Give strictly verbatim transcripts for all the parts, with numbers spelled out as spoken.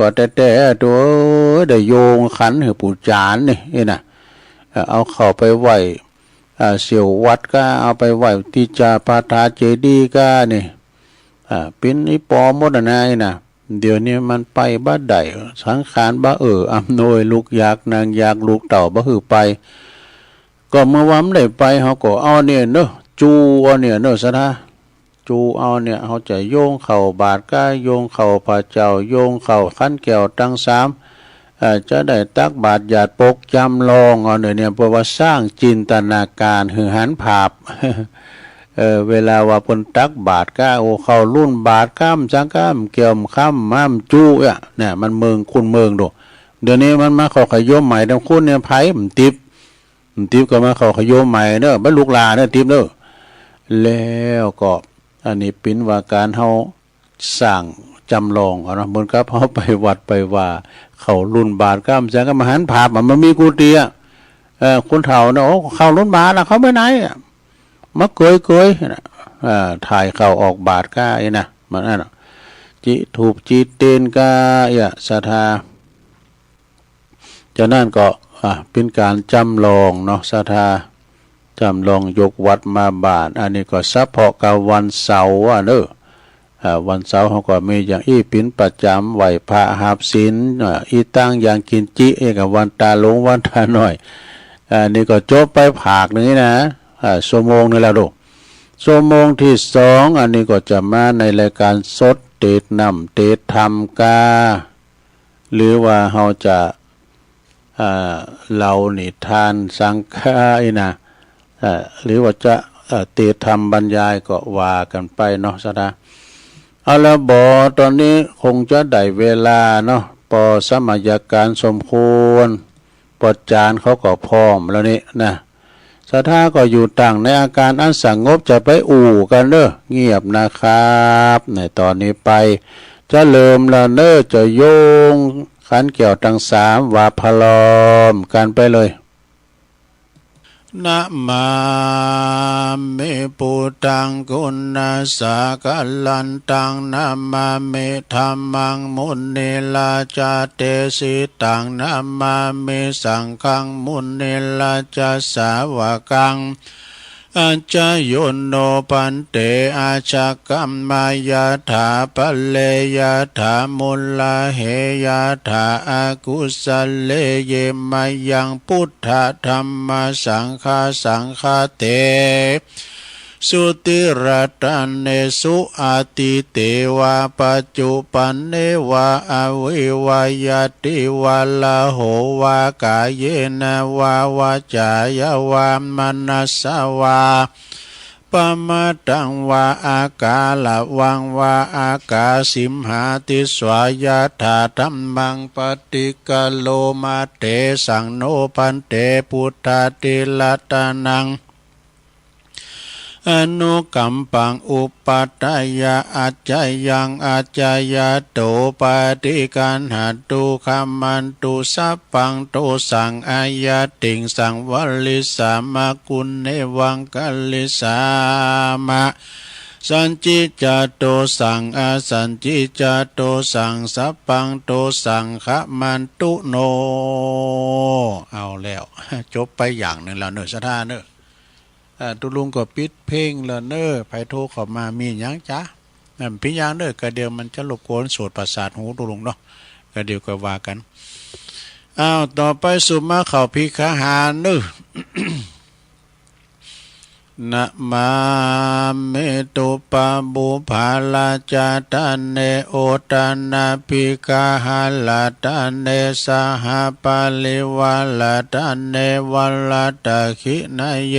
ก็แต๊ๆ โตเอ้ย ได้โยงขันหื้อปู่จานนี่ นี่นะ เอ่อ เอาเข้าไปไหว้ อ่า เสี้ยววัดก้า เอาไปไหว้ตี้จาปาทาเจดีย์ก้านี่ อ่า ปิ๋นอีปอหมดอะนะ นี่นะ เดี๋ยวนี้มันไปบ่ได้ สังขารบ่เอื้ออำนวย ลุกยากนั่งยาก ลูกเต้าบ่หื้อไป ก็เมื่อว่ามันได้ไป เฮาก็เอาเนี่ยเนาะ จูเอาเนี่ยเนาะ ศรัทธา จูเอาเนี่ย เฮาจะโยงเข้าบาตรก้า โยงเข้าพระเจ้า โยงเข้าขันแก้วตังสาม เอ่อ จะได้ตักบาตรหยาดปกจำลองเอาเนี่ย เนี่ย เพราะว่าสร้างจินตนาการหื้อหันภาพ เออ เวลาว่าเปิ้นตักบาตรก้า โอ้ เข้าลุ่นบาตรก้ามจังก้ามแก้วคำม้ามจุอะ เนี่ย มันเมิง คุ้นเมิงดู เดี๋ยวนี้มันมาเข้าขยมใหม่ ตำคุ้นเนี่ย ไผบ่ติบ บ่ติบก็มาเข้าขยมใหม่เนาะ บ่ลูกหลานเนาะ ติบเนาะ แล้วก็ อันนี้ปิ๋นว่าก๋านเฮาสร้างจำลองเอาเนาะ เหมือนกับเฮาไปวัดไปวา เข้าลุ่นบาตรก้ามจังก้าม มาหันภาพอะ มันมีกุฏิอะ เอ่อ คนเฒ่าเนาะ โอ้ เข้าลุ่นบาตรอะ เข้าไปไหนอะ มาเกยๆ นะ เอ่อ ถ่ายเข้าออกบาตรก้า อี้นะ มันอั้นน่ะ จิธูปจิเตียนก้า อี้อะ ศรัทธา จากนั้นก็ อ่ะ เป๋นก๋านจำลองเนาะ ศรัทธา จำลองยกวัตรมาบาตร อันนี้ก็เฉพาะกับวันเสาร์อะเนาะ อ่า วันเสาร์เฮาก็มีอย่างอี้เป๋นประจ๋ำ ไหว้พระหับศีล อ่า อี้ตังอย่างกินจิ อี้กับวันตาหลวง วันตาน้อย อ่า นี่ก็จบไปภาคนึ่งนี่นะ อ่า ชั่วโมงนึ่งแล้วลูก ชั่วโมงตี้สอง อันนี้ก็จะมาในรายก๋านสด เตศน์น้ำ เตศน์ธรรมก้า หรือว่าเฮาจะ อ่า เล่านิทานสังคายนะ อ่า หรือว่าจะ อ่า เตศน์ธรรมบรรยายก็ว่ากั๋นไปเนาะ ศรัทธา เอาละบ่ ต๋อนนี้คงจะได้เวลาเนาะ ปอสมัยก๋านสมควร ปอจานเขาก็พร้อมแล้วนี่นะ ศรัทธาก็อยู่ตังในอาก๋านอันสงบ จะไปอู้กั๋นเนาะ เงียบนะครับ ในต๋อนนี้ไป จะเริ่มแล้วเนาะ จะโยงขันแก้วตังสาม ว่าพร้อมกั๋นไปเลย นะมามิ พุทธัง กุณัสสะกะลันตัง นะมามิ ธัมมัง มุนิราชะเตสิตัง นะมามิ สังฆัง มุนิราชะสาวกัง อัจจายุโน ภันเต อาชะกัมมะ ยะถา ปะเร ยะถา มุลละเห ยะถา อะกุสะเล เย มะยัง พุทธะ ธัมมะ สังฆะ สังฆะเต สุ ติรัตเนสุ อะตีเตวะ ปัจจุปันเนวะ อวิวัยติวะ ละโหวะ กาเยนะวะ วะจายะวะ มะนัสสะวะ ปะมะตังวะ อะกาละวังวะ อะกาสิมหาติสสะ ยะถา ธัมมัง ปะติกะโรมะ เตสังโน ภันเต พุทธา ติรัตนัง อนุกัมปัง อุปัฏฐายะ อัจจยัง อัจจยะโต ปะติกัณหัตถุ ขมันตุ สัพพัง โตสัง อะญาติง สังวะริสสะ มะ กุณเณวังคะริสสะ มะ สัญญิจฉา โตสัง อะสัญญิจฉา โตสัง สัพพัง โตสัง ขมันตุ โน เอาแล้ว จบไปอย่างนึ่งแล้วเน่อ ศรัทธาเน่อ อ่า ตุ๊ลุงก็ปิดเพลงแล้วเน่อ ใผโทรเข้ามามีหยังจ๊ะ นั่นเปียงเน่อ กะเดี๋ยวมันจะรบกวนโสตประสาทหูตุ๊ลุงเนาะ กะเดี๋ยวก็ว่ากั๋น อ้าว ต่อไปสุมาเข้าภิกขาหารเน่อ นะมามิ ตุปะปุพพะราชะทะเน โอทะนะภิกขาหะราชะทะเน สหะปะริวาราชะทะเน วะรัตถะขิณะเย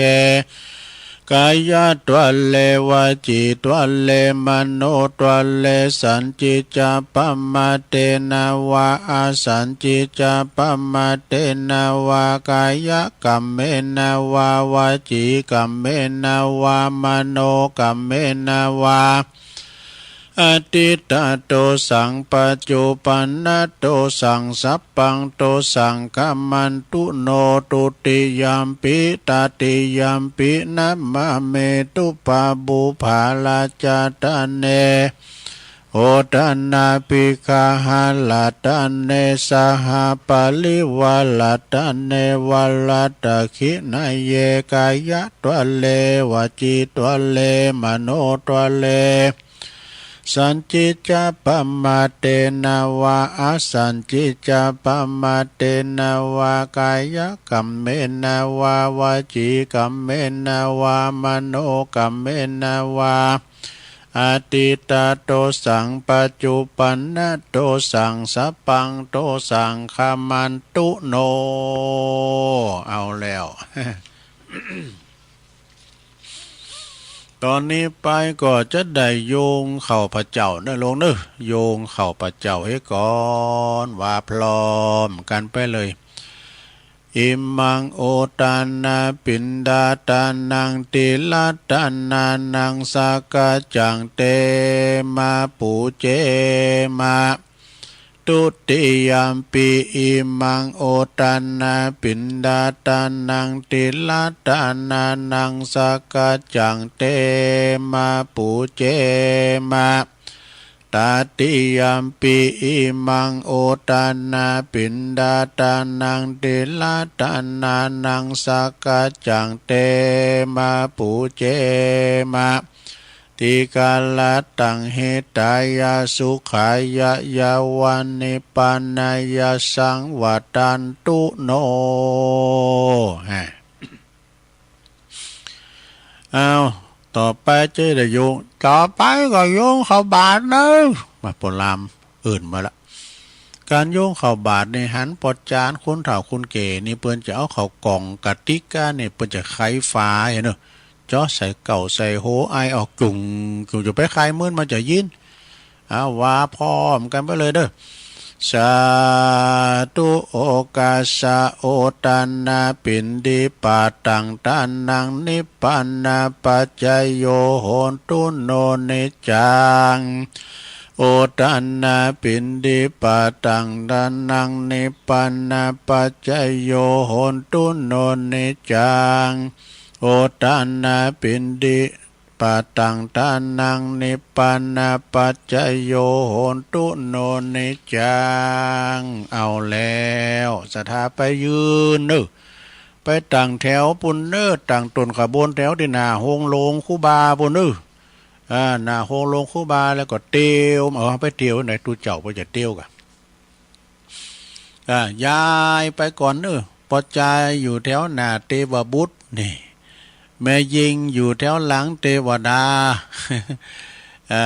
กายะทะเน วจีทะเน มโนทะเน สัญญิจจะปะมะเตนะวะ อะสัญญิจจะปะมะเตนะวะ กายะกัมเมนะวะ วจีกัมเมนะวะ มโนกัมเมนะวะ อะทิฏฐะโตสัง ปัจจุปันนะโตสัง สัพพังโตสัง ขมันตุ โน ทุติยัมปิ ตติยัมปิ นะมามิ ตุปะปุพพะราชะทะเน โอทนา ภิกขาหะ รัตเน สหปริวา รัตเน วรัตตะขิณเย กายะทะเล วจีทะเล มโนทะเล สัญจิจจะปะมาทเตนะวา อสัญจิจจะปะมาทเตนะวา กายกัมเมนะวา วจีกัมเมนะวา มโนกัมเมนะวา อทิฏฐะโตสัง ปัจจุปันนะโตสัง สัพพังโตสัง ขมันตุโน เอาแล้ว ต๋อนนี้ไปก็จะได้โยงเข้าพระเจ้าเน่อโลมเน่อ โยงเข้าพระเจ้าเหียก่อน ว่าพร้อมกั๋นไปเลย อิมัง โอทนา ปิณฑาทานัง ทิฏฐาทานัง สักกัจจัง เตมะ ปูเจมะ ทุติยัมปิ อิมัง โอทนา ปิณฑาทานัง ทิฏฐาทานัง สักกัจจัง เตมะ ปูเจมะ ตติยัมปิ อิมัง โอทนา ปิณฑาทานัง ทิฏฐาทานัง สักกัจจัง เตมะ ปูเจมะ ติกะระตัง หิตายะ สุขายะ ยะวะ นิพพานายะ สังวัตตันตุโน ฮะ เอา ต่อไปจะได้โยง ต่อไปก็โยงเข้าบาตรเน่อ มา พราหมณ์เอิ้นมาละ ก๋านโยงเข้าบาตรนี่ หันป้อจาน คนเฒ่าคนแก่นี่ เปิ้นจะเอาเข้ากล่องกะติกานี่ เปิ้นจะไขฝาหั้นเน่อ เจาะใส่เก๊าใส่โฮ ไอออกจุ่งจุ่ง จะไปไข เมินมันจะยิน เอา ว่าพร้อมกั๋นไปเลยเน่อ สาธุ โอคาสะ โอทนา ปิณฑิปาตัง ทานัง นิพพานะปัจจโย โหนตุ โน นิจจัง โอทนา ปิณฑิปาตัง ทานัง นิพพานะปัจจโย โหนตุ โน นิจจัง โอทนา ปิณฑิปาตัง ทานัง นิพพานะปัจจโย โหนตุ โน นิจจัง เอาแล้ว ศรัทธาไปยืนเน่อ ไปตั้งแถวปู้นเน่อ ตั้งต้นขบวนแถวตี้หน้าโฮงโลงครูบาปู้นเน่อ อ่า หน้าโฮงโลงครูบา แล้วก็เตียว เอา ไปเตียวไหน ตุ๊เจ้าเปิ้นจะเตียวก่า อ่า ยายไปก่อนเน่อ ป้อจายอยู่แถวหน้าเตวบุตรนี่ แม่ญิงอยู่แถวหลังเตวดา อ่า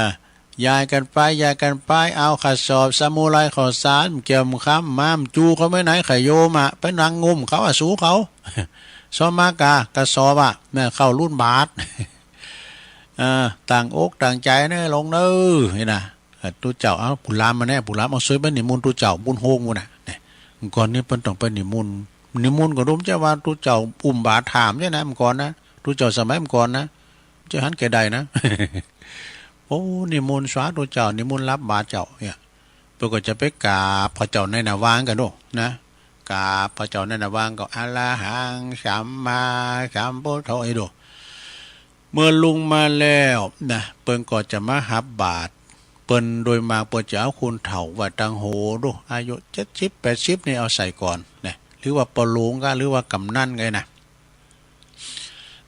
ยายกั๋นไป ยายกั๋นไป เอากระสอบสมุไรข้าวสาร เกี่ยมคำ มา จูเขาไปไหน ขะโยมอะ ไปนั่งงุ้มเขาอะ สูเขา ซ้อมมากะ กระสอบอะ แม่เข้ารุ่นบาตร เออ ตั้งอกตั้งใจ๋เน่อ โลมเน่อ นี่นะ เออ ตุ๊เจ้า เอา ผู้ลำมาแน่ ผู้ลำ เอา ซ่วยไปนิมนต์ตุ๊เจ้า บุญโฮงปู้นน่ะ เนี่ย ก่อนนี้เปิ้นต้องไปนิมนต์ นิมนต์ก็รู้จะว่าตุ๊เจ้าอุ้มบาตรถามใจ้นะ เมื่อก่อนนะ ตุ๊เจ้าสมัยเมื่อก่อนนะ จะหันแก่ใดนะ โอ้ นิมนต์สาธุเจ้า นิมนต์รับบาตรเจ้า เนี่ย เปิ้นก็จะไปกราบพระเจ้าในหน้าว่างกั๋นโน่นนะ กราบพระเจ้าในหน้าว่างก็ อะระหัง สัมมาสัมพุทโธ ไอ้โด เมื่อลุงมาแล้วนะ เปิ้นก็จะมาฮับบาตร เปิ้นโดยมากเปิ้นจะเอาคนเฒ่าไว้ตังหัวโด อายุเจ็ดสิบแปดสิบนี่เอาใส่ก่อนนะ หรือว่าป้อหลวงกา หรือว่ากำนันกานะ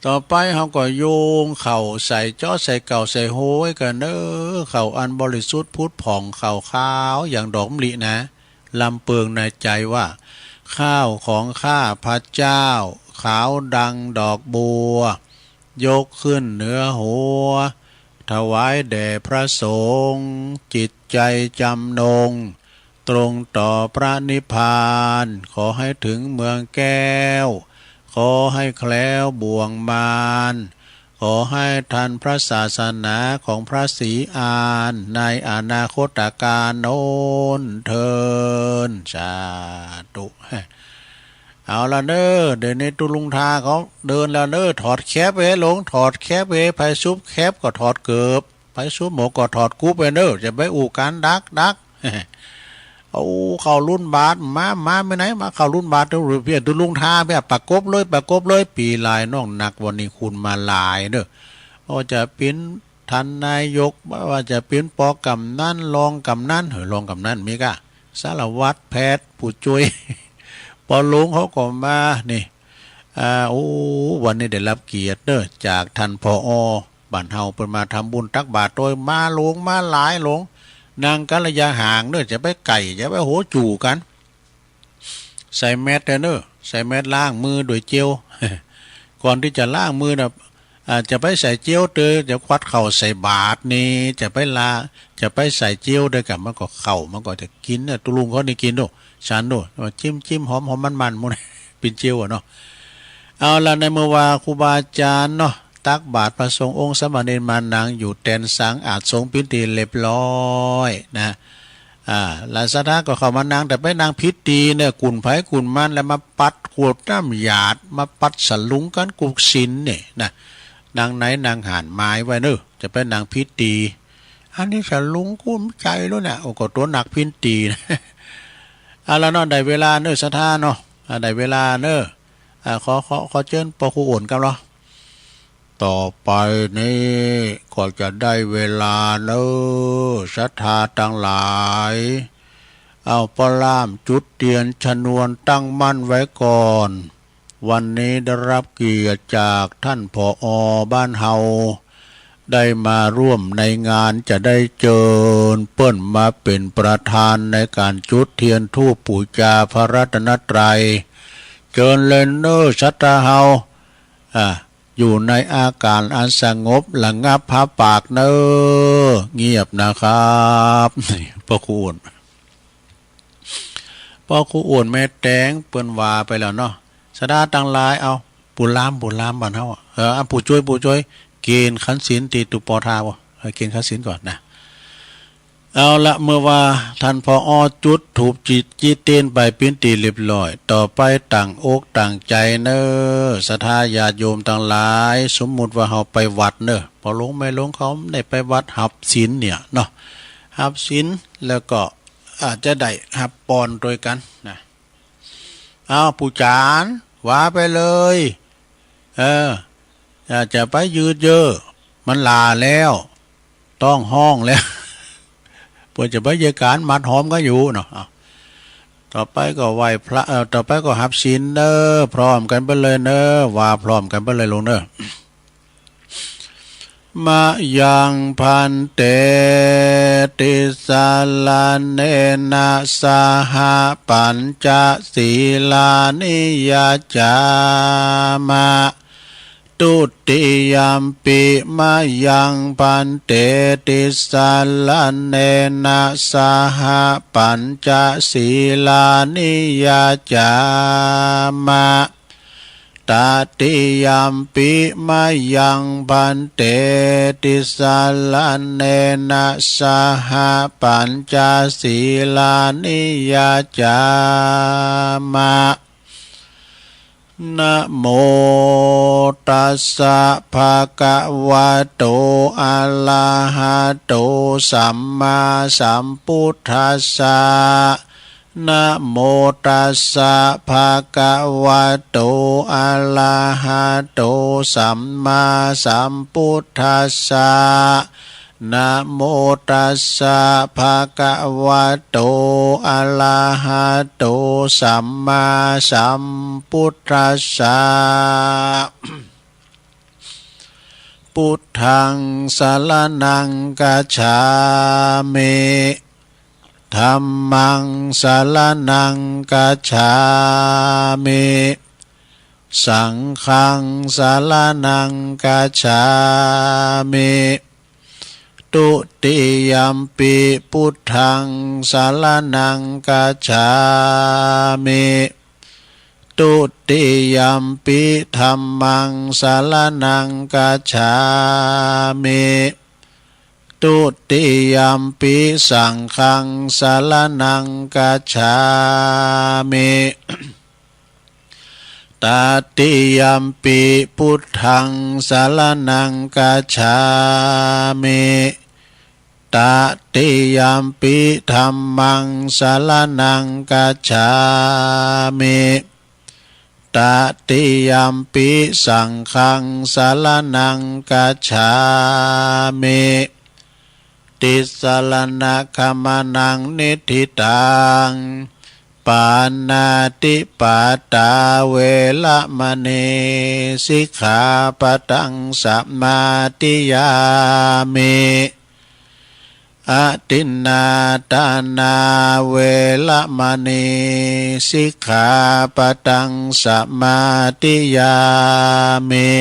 ต่อไปเฮาก็โยงเข้าใส่ เจาะใส่เก๊าใส่โฮกั๋นเน่อ เข้าอันบริสุทธิ์ผุดผ่อง เข้าขาวอย่างดอกมะลินะ ลำเปิงในใจ๋ว่า ข้าวของข้าพเจ้า ขาวดังดอกบัว ยกขึ้นเหนือหัว ถวายแด่พระสงฆ์ จิตใจ๋จำนง ตรงต่อพระนิพพาน ขอให้ถึงเมืองแก้ว ขอให้แคล้วบ่วงมาร ขอให้ทันพระศาสนาของพระศรีอาน ในอนาคตกาลโน้นเทอญ สาธุ เอาละเน่อ เดี๋ยวนี้ตุ๊ลุงทาเขาเดินแล้วเน่อ ถอดแคปเว้ยโลม ถอดแคปเว้ย ใผสุบแคปก็ถอดเกิบ ใผสุบหมวกก็ถอดกุ๊บเว้ยเน่อ จะไปอู้ก๋านดักดัก เอาเข้ารุ่นบาตร มา มาไปไหน มาเข้ารุ่นบาตร เดี๋ยวเพี้ยตุ๊ลุงทาเพี้ย ประกบเลย ประกบเลย ปี้หลายน้องนัก วันนี้คนมาหลายเน่อ บ่ว่าจะเป๋น ท่านนายก บ่ว่าจะเป๋นปอกำนัน รองกำนัน เออ รองกำนันมีก้า สารวัตร แพทย์ ผู้จ้วย ปอหลวงเขาก็มา นี่ อ่า โอ้ วันนี้ได้ฮับเกียรติเน่อ จากท่าน ผอ บ้านเฮา เปิ้นมาทำบุญตักบาตรโตย มาหลวง มาหลายหลวง นั่งกั๋นระยะห่างเน่อ จะไปใก้ จะไปโหจู๋กั๋น ใส่แมสเน่อ ใส่แมส ล้างมือโดยเจล ก่อนตี้จะล้างมือน่ะ อ่า จะไปใส่เจลเตอ จะควัดเข้าใส่บาตรนี่ จะไปลา จะไปใส่เจลเตอ กะมันก็เข้า มันก็จะกิ๋นน่ะ ตุ๊ลุงเขานี่กิ๋นโด ฉันโด ว่าจิ้มๆ หอมๆ มันๆ หมู่ เป๋นเจลอะเนาะ เอาละ ในเมื่อว่าครูบาอาจ๋ารย์เนาะ ตักบาตร พระสงฆ์องค์สามเณรมานั่งอยู่แตนสังอาสน์สงฆ์เป๋นตี้เรียบร้อยนะ อ่า แล้วศรัทธาก็เข้ามานั่ง แต่ไปนั่งผิดตี้เน่อ กุ่นใผกุ่นมัน แล้วมาปัดขวดน้ำหยาด มาปัดสะหลุงกั๋นกู้สินนี่นะ นั่งไหนนั่งหั้น หมายไว้เน่อ จะไปนั่งผิดตี้ อันนี้สะหลุงกู้ใจ๋แล้วเนี่ย โอ้ ก็ตั๋วหนักผิดตี้นะ เอาละเนาะ ได้เวลาเน่อศรัทธาเนาะ อ่า ได้เวลาเน่อ อ่า ขอ ขอ ขอเจิญป้อครูอ้วนกำลอ ต่อไปนี้ก็จะได้เวลาเน่อ ศรัทธาตังหลาย เอาปอล่ามจุดเตียนชนวนตั้งมั่นไว้ก่อน วันนี้ได้ฮับเกียรติจากท่าน ผอ บ้านเฮา ได้มาร่วมในงาน จะได้เจิญเปิ้นมาเป๋นประธานในก๋านจุดเตียนธูปปู๋จาพระรัตนตรัย เจิญเลยเน่อศรัทธาเฮา อ่า อยู่ในอาก๋านอันสงบระงับ ผาปากเน่อ เงียบนะครับ นี่ ป้อครูอ้วน ป้อครูอ้วนแม่แตงเปิ้นว่าไปแล้วเนาะ ศรัทธาตังหลาย เอา ปู่ล่าม ปู่ล่ามบ้านเฮาอะ เออ อ่ะ ปู่จ้วย ปู่จ้วย เก๋ณฑ์ขันศีลตี้ตุ๊ปปอทาบ่ เออ เก๋ณฑ์ขันศีลก่อนนะ เอาละ เมื่อว่าท่าน ผอ จุดธูปจิต จี้เตียนไปเป๋นตี้เรียบร้อย ต่อไปตั้งอกตั้งใจ๋เน่อ ศรัทธาญาติโยมตังหลาย สมมุติว่าเฮาไปวัดเน่อ ป้อหลวงแม่หลวงเขาได้ไปวัดฮับศีลเนี่ยเนาะ ฮับศีลแล้วก็ อาจจะได้ฮับปอนโตยกั๋นนะ เอา ปู่จ๋ารย์ ว่าไปเลย เออ อย่าจะไปยืดเยื้อ มันหล้าแล้ว ต๊องฮ้องแล้ว เปื้อจะไปเยียะก๋านหมัดหอมกั๋นอยู่เนาะ เอา ต่อไปก็ไหว้พระ เอ่อ ต่อไปก็ฮับศีลเน่อ พร้อมกั๋นไปเลยเน่อ ว่าพร้อมกั๋นไปเลยลูกเน่อ มะยัง ภันเต ติสะระเณนะ สะหะ ปัญจะ สีลานิ ยัจฉามะ ตุติยัมปิ มะยัง ภันเต ติสะระเณนะ สะหะ ปัญจะ สีลานิ ยัจฉามะ ตติยัมปิ มะยัง ภันเต ติสะระเณนะ สะหะ ปัญจะ สีลานิ ยัจฉามะ นะโมตัสสะ ภะคะวะโต อะระหะโต สัมมาสัมพุทธัสสะ นะโมตัสสะ ภะคะวะโต อะระหะโต สัมมาสัมพุทธัสสะ นะโมตัสสะ ภะคะวะโต อะระหะโต สัมมาสัมพุทธัสสะ พุทธัง สะระณัง กัจฉามิ ธัมมัง สะระณัง กัจฉามิ สังฆัง สะระณัง กัจฉามิ ตุติยัมปิ พุทธัง สะระณัง กัจฉามิ ตุติยัมปิ ธัมมัง สะระณัง กัจฉามิ ตุติยัมปิ สังฆัง สะระณัง กัจฉามิ ตติยัมปิ พุทธัง สะระณัง กัจฉามิ ตติยัมปิ ธัมมัง สะระณัง กัจฉามิ ต ตติยัมปิสังฆังสรณังคัจฉามิ ติสรณะคะมะนังนิฏฐิตัง ปาณาติปาตาเวระมะณี สิกขาปะทังสมาธิยามิ อทินนาทานาเวระมะณี สิกขาปะทังสมาธิยามิ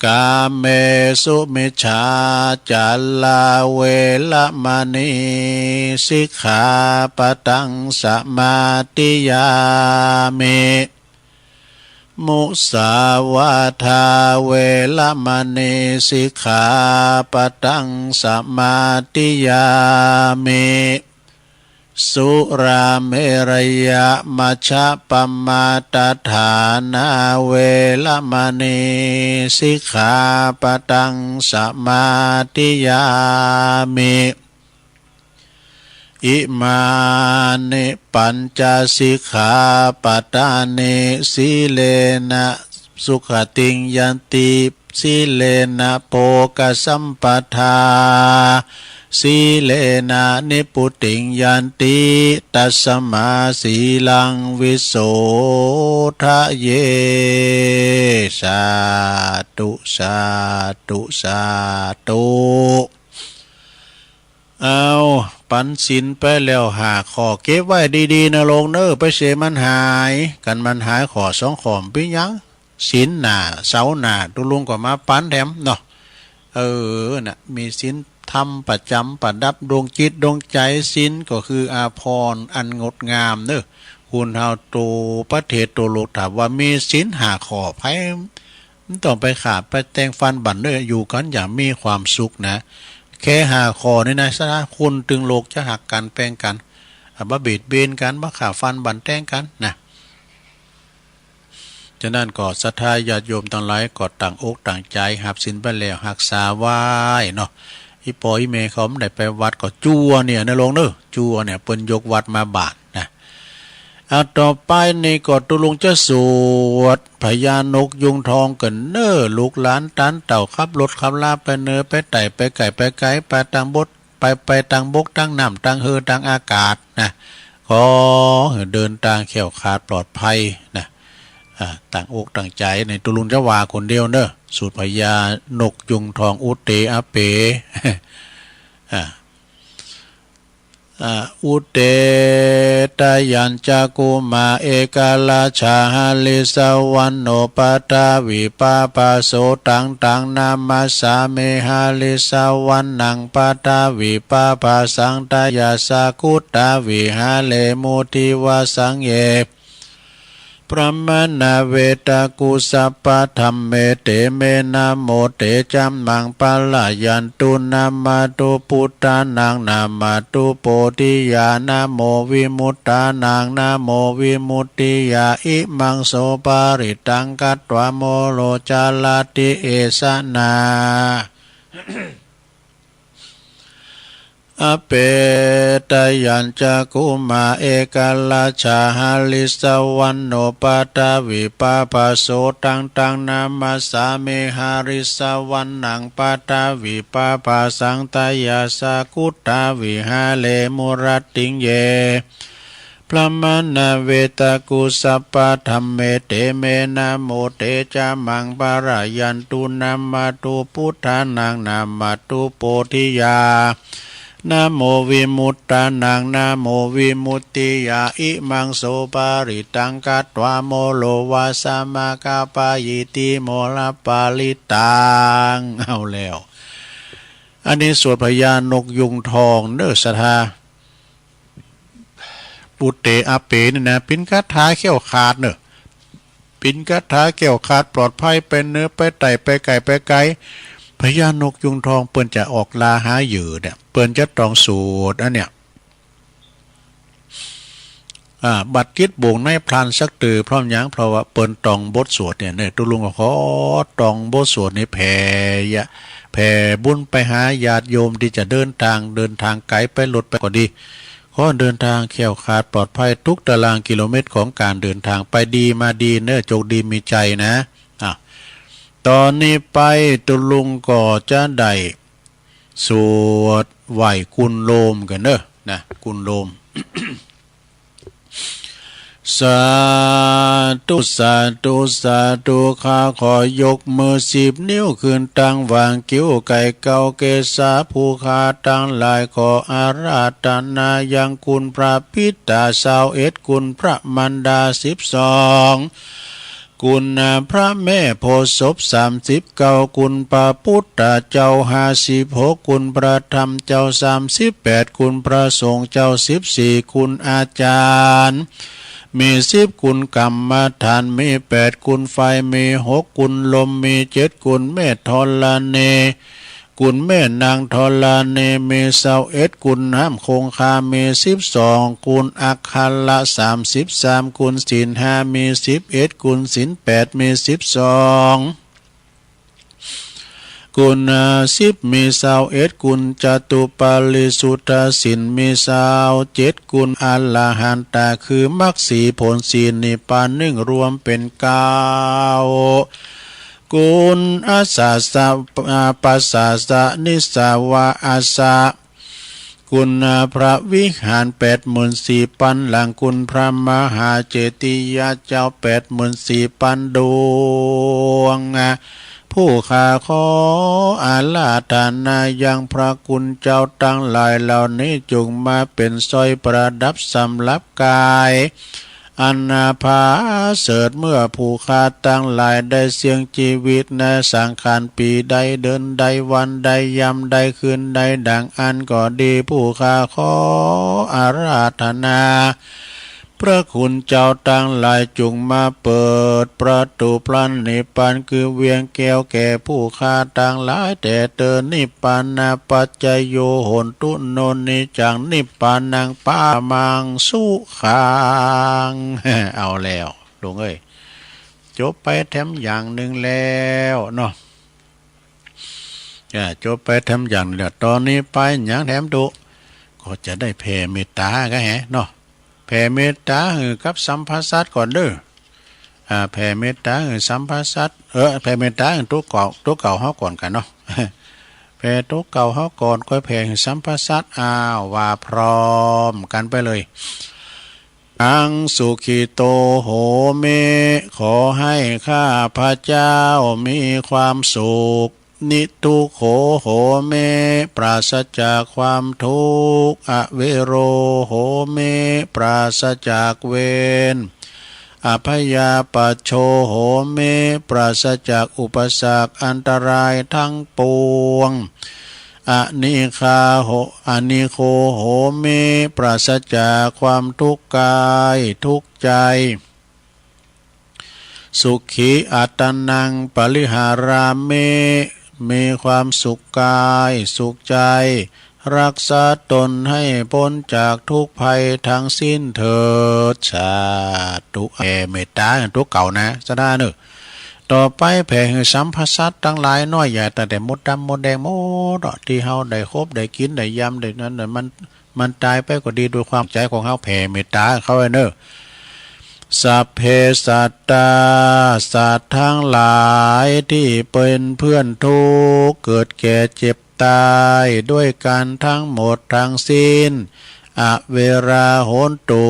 กาเมสุมิจฉาจาราเวระมะณี สิกขาปะทังสมาธิยามิ มุสาวาทาเวระมะณี สิกขาปะทังสมาธิยามิ สุราเมรยะมัชฌะปะมาทฐานาเวระมะณี สิกขาปะทังสมาธิยามิ อิมานิปัญจสิกขาปะทานิ สีเลนะสุขติงยันติ สีเลนะโภคสัมปทา สีเลนะนิพพุติงยันติ ตัสมาสีลังวิโสทะเย สาธุ สาธุ สาธุ เอา ปั๋นศีลไปแล้วห้าข้อ เก็บไว้ดีๆ นะโลงเน่อ ไปเสียมันหาย กั๋นมันหายข้อสองข้อ เป๋นหยัง ศีลหน้า เสาร์หน้า ตุ๊ลุงก็มาปั๋นแถมเนาะ เออ น่ะ มีศีลธรรมประจ๋ำประดับดวงจิตดวงใจ๋ ศีลก็คืออาภรณ์อันงดงามเน่อ คนเฮาโตประเทศโตโลก ถ้าว่ามีศีลห้าข้อ ใผ บ่ต้องไปฆ่าไปแตงฟันบั่นเน่อ อยู่กั๋นอย่างมีความสุขนะ แค่ห้าข้อนี้นะ สาธุ คนตึงโลกจะฮักกั๋นแปงกั๋น อ่ะ บ่เบียดเบียนกั๋น บ่ฆ่าฟันบั่นแตงกั๋นนะ ฉะนั้นก็ศรัทธาญาติโยมตังหลายก็ตั้งอกตั้งใจ๋ฮับศีลไปแล้วฮักษาไว้เนาะ อี่ป้ออี่แม่เขาบ่ได้ไปวัดก็จั่วเนี่ยนะโลงเน่อ จั่วเนี่ย เปิ้นยกวัดมาบาตรนะ อ่ะ ต่อไปนี่ก็ตุ๊ลุงจะสวดพญานกยูงทองกั๋นเน่อ ลูกหลานต้านเต้าขับรถขับลาไปเหนือไปใต้ไปใก้ไปไก๋ ไปตางบก ไป ไปตางบกตางน้ำตางเฮอตางอากาศนะ ขอหื้อเดินตางแคล้วคลาดปลอดภัยนะ อ่า ตั้งอกตั้งใจ๋ นี่ตุ๊ลุงจะว่าคนเดียวเน่อ สวดพญานกยูงทอง อุเตอะเป อ่า อ่า อุเต ทะยัญจะกุมะ เอกราชา หะริสสะวัณโณ ปะทะวีปะภะโส ตัง ตัง นะมัสสามิ หะริสสะวัณณัง ปะทะวีปะภะสัง ทะยัสสะ กุตตา วิหะเรมุ ทิวะสัง เย พรหมานา เวตะกุ สัพพะธัมเม เต เม นะโม เต จะมัง ปะระยันตุ นะมะตุ ปุทธานัง นะมะตุ โพธิยา นะโม วิมุตตานัง นะโม วิมุตติยา อิมัง โส ปะริตตัง คัตวา โมโร จะระติ เอสะ นา อะเป ทะยัญจะกุมะ เอกราชา หะริสสะวัณโณ ปะทะวีปะภะโส ตัง ตัง นะมัสสามิ หะริสสะวัณณัง ปะทะวีปะภะสัง ทะยัสสะ กุตตา วิหะเรมุ รัตติง เย พรหมานา เวตะกุ สัพพะธัมเม เต เม นะโม เต จะมัง ปะระยันตุ นะมะตุ ปุทธานัง นะมะตุ โพธิยา นะโม วิมุตตานัง นะโม วิมุตติยา อิมัง โส ปะริตตัง คัตวา โมโร วาสะ มะคะ ปะยิทธิ โมระ ปะริตตัง เอาแล้ว อันนี้สวดพญานกยูงทองเน่อ ศรัทธา อุเต อะเป นี่นะ เป๋นคาถาแคล้วคลาดเน่อ เป๋นคาถาแคล้วคลาดปลอดภัย ไปเหนือไปใต้ ไปใก้ไปไก๋ พญานกยูงทองเปิ้นจะออกล่าหาเหยื่อเนี่ย เปิ้นจะต้องสวดอันเนี่ย อ่า บัดจิตบ่งในพลันสักเตื้อ เพราะหยัง เพราะว่าเปิ้นต้องบทสวดเนี่ย เนี่ย ตุ๊ลุงก็ขอต้องบทสวดนี้แผ่ยะ แผ่บุญไปหาญาติโยมตี้จะเดินตาง เดินตางไก๋ไปรถไปก็ดี ขอเดินทางแคล้วคลาดปลอดภัยทุกตารางกิโลเมตรของการเดินทาง ไปดีมาดีเน่อ โจคดีมีชัยนะ อ่ะ ต๋อนนี้ไปตุ๊ลุงก็จะได้สวดไหว้กุลโลมกั๋นเน่อ นะ กุลโลม สาธุ สาธุ สาธุ ข้าขอยกมือสิบนิ้วขึ้นตังหว่างคิ้วไก่เก้าเกศา ผู้ข้าตังหลายขออาราธนายังกุลพระปิตาซาวเอ็ด กุลพระมารดาสิบสอง กุลพระแม่โพธิ์ศพสามสิบเก้า กุลพระปุทธเจ้าห้าสิบหก กุลพระธรรมเจ้าสามสิบแปด กุลพระสงฆ์เจ้าสิบสี่ กุลอาจารย์มีสิบ กุลกรรมฐานมีแปด กุลไฟมีหก กุลลมมีเจ็ด กุลแม่ธรณี กุลแม่นางธรณีมีซาวเอ็ด กุลน้ำคงคามีสิบสอง กุลอักขระสามสิบสาม กุลศีลห้ามีสิบเอ็ด กุลศีลแปดมีสิบสอง กุลสิบมีซาวเอ็ด กุลจตุปาริสุทธศีลมีซาวเจ็ด กุลอรหันตะคือมรรคสี่ผลสี่นิพพานหนึ่ง รวมเป๋นเก้า กุลอัสสะ อ่า ปัสสะสะ นิสสะวะอัสสะ กุลพระวิหารแปดหมื่นสี่ปันหลัง กุลพระมหาเจติยะเจ้าแปดหมื่นสี่ปันดวง ผู้ข้าขออาราธนายังพระคุณเจ้าตังหลายเหล่านี้ จุ่งมาเป๋นสร้อยประดับสำหรับก๋าย อันผาเสริฐ เมื่อผู้ข้าตังหลายได้เสี่ยงจีวิตในสังขารปีใด เดือนใด วันใด ยามใด คืนใด ดังอั้นก็ดี ผู้ข้าขออาราธนา พระคุณเจ้าตังหลายจุ่งมาเปิดประตู๋พระนิพพานคือเวียงแก้วแก่ผู้ข้าตังหลาย เตโต นิพพานาปัจจโย โหนตุ โน นิจจัง นิพพานัง ปะระมัง สุขัง เอาแล้ว ลุงเอ้ย จบไปแถมอย่างนึ่งแล้วเนาะ อ่า จบไปแถมอย่างนึ่งแล้ว ต๋อนนี้ไปหยังแถมตุ๊ ก็จะได้แผ่เมตต๋ากั๋นแหมเนาะ แผ่เมตต๋าหื้อกับสัมภสัตว์ก่อนเน่อ อ่า แผ่เมตต๋าหื้อสัมภสัตว์ เออ แผ่เมตต๋าหื้อตั๋วเก่า ตั๋วเก่าเฮาก่อนกั๋นเนาะ แผ่ตั๋วเก่าเฮาก่อน ค่อยแผ่หื้อสัมภสัตว์ อ้าว ว่าพร้อมกั๋นไปเลย อัง สุขิโต โหมิ ขอให้ข้าพเจ้ามีความสุข นิทุกโข โหมิ ปราศจากความทุกข์ อเวโร โหมิ ปราศจากเวร อพยาปัชโช โหมิ ปราศจากอุปสรรคอันตรายทั้งปวง อนิคาโห อนิโค โหมิ ปราศจากความทุกข์กายทุกข์ใจ สุขีอัตตานัง ปริหารามิ มีความสุขกายสุขใจ รักษาตนให้พ้นจากทุกข์ภัยทั้งสิ้นเถิด สาธุ แผ่เมตต๋าตั๋วเก่านะ สาธุเน่อ ต่อไปแผ่หื้อสัมภสัตว์ตังหลายน้อยใหญ่ ตั้งแต่มดดำมดแดงหมดอะ ตี้เฮาได้คบได้กิ๋นได้ยามได้นั้นน่ะ มัน มันต๋ายไปก็ดี โดยความใจ๋ของเฮาแผ่เมตต๋าเข้าไปเน่อ สัพเพสัตตา สัตว์ทั้งหลายตี้เป๋นเพื่อนทุกข์ เกิดแก่เจ็บต๋าย ด้วยกั๋นทั้งหมดทั้งสิ้น อเวรา โหนตุ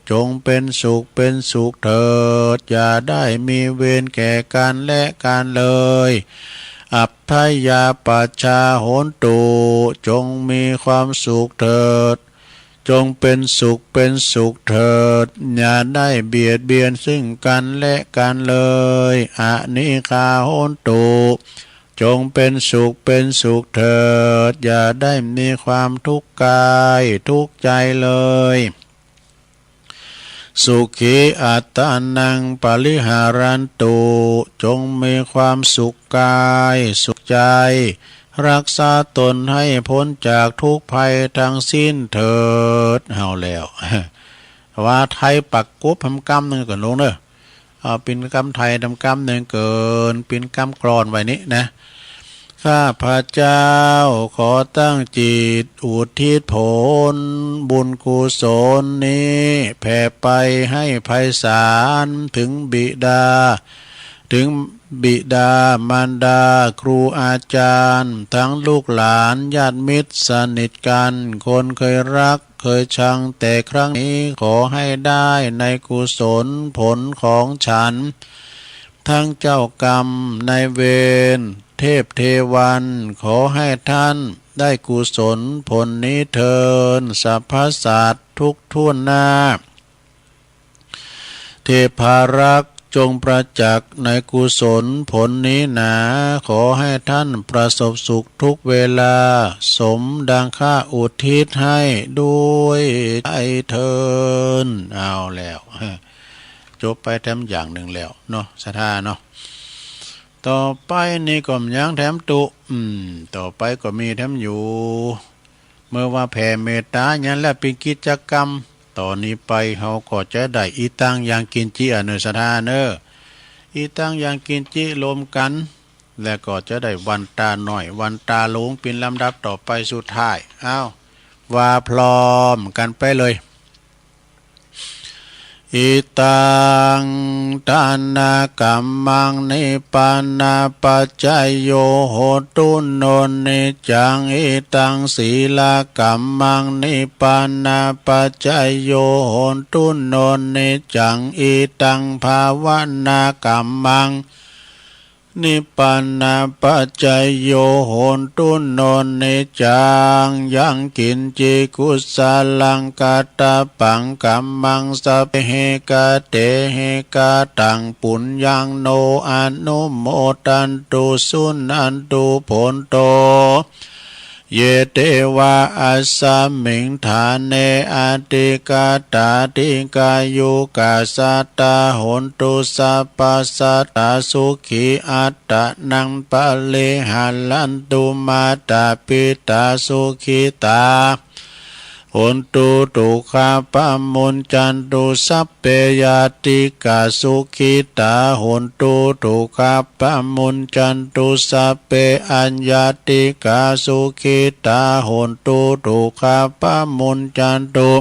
จงเป๋นสุขเป๋นสุขเถิด อย่าได้มีเวรแก่กั๋นและกั๋นเลย อัพพยาปัชชา โหนตุ จงมีความสุขเถิด จงเป๋นสุขเป๋นสุขเถิด อย่าได้เบียดเบียนซึ่งกั๋นและกั๋นเลย อนิคา โหนตุ จงเป๋นสุขเป๋นสุขเถิด อย่าได้มีความทุกข์กายทุกข์ใจเลย สุขีอัตตานัง ปริหารันตุ จงมีความสุขกายสุขใจ รักษาตนให้พ้นจากทุกข์ภัยทั้งสิ้นเถิด เอาแล้ว ว่าไทยปักกบแหมกำนึ่งก่อนลุงเน่อ เอาเป๋นกำไทยแหมกำนึ่งเกิน เป๋นกำกลอนไว้นี้นะ ข้าพเจ้าขอตั้งจิตอุทิศผลบุญกุศลนี้แผ่ไปให้ไพศาลถึงบิดา ถึงบิดามารดาครูอาจารย์ ทั้งลูกหลานญาติมิตรสนิทกัน คนเคยรักเคยชัง แต่ครั้งนี้ขอให้ได้ในกุศลผลของฉัน ทั้งเจ้ากรรมนายเวร เทพเทวัน ขอให้ท่านได้กุศลผลนี้เทอญ สรรพสัตว์ทุกทั่วหน้า เทพารักษ์จงประจักษ์ในกุศลผลนี้หนา ขอให้ท่านประสบสุขทุกเวลา สมดังข้าอุทิศให้ด้วยใจเทอญ เอาแล้ว จบไปแถมอย่างนึ่งแล้วเนาะ ศรัทธาเนาะ ต่อไปนี่ก็ยังแถมตุ๊ อืม ต่อไปก็มีแถมอยู่ เมื่อว่าแผ่เมตต๋าอย่างนั้นแล้วเป๋นกิจกรรม ต่อนี้ไปเฮาก็จะได้อิตัง ยังกิญจิ อะเน่อ ศรัทธาเน่อ อิตัง ยังกิญจิ รวมกั๋น แล้วก็จะได้วันต๋าน้อย วันต๋าหลวง เป๋นลำดับต่อไปสุดท้าย อ้าว ว่าพร้อมกั๋นไปเลย อิตัง ทานกัมมัง นิพพานะปัจจโย โหตุ โน นิจจัง อิตัง สีลกัมมัง นิพพานะปัจจโย โหตุ โน นิจจัง อิตัง ภาวนากัมมัง นิพพานะปัจจโย โหตุ โน นิจจัง ยังกิญจิ กุสลัง กัตตะปัง กัมมัง สัพเพ หิ กะเต หิ กะตัง ปุญญัง โน อะนุโมทันตุ สุนันตุ โภนโต เย เตวา อัสสะมิง ฐาเน อะธิกาตา ดีฆายุกา สัตตา โหนตุ สัพพะสัตตา สุขี อัตตะนัง ปะริหารันตุ มาตา ปิตา สุขิตา โหนตุ ทุกขาปะมุญจันตุ สัพเพ ญาติกา สุขิตา โหนตุ ทุกขาปะมุญจันตุ สัพเพ อัญญาติกา สุขิตา โหนตุ ทุกขาปะมุญจันตุ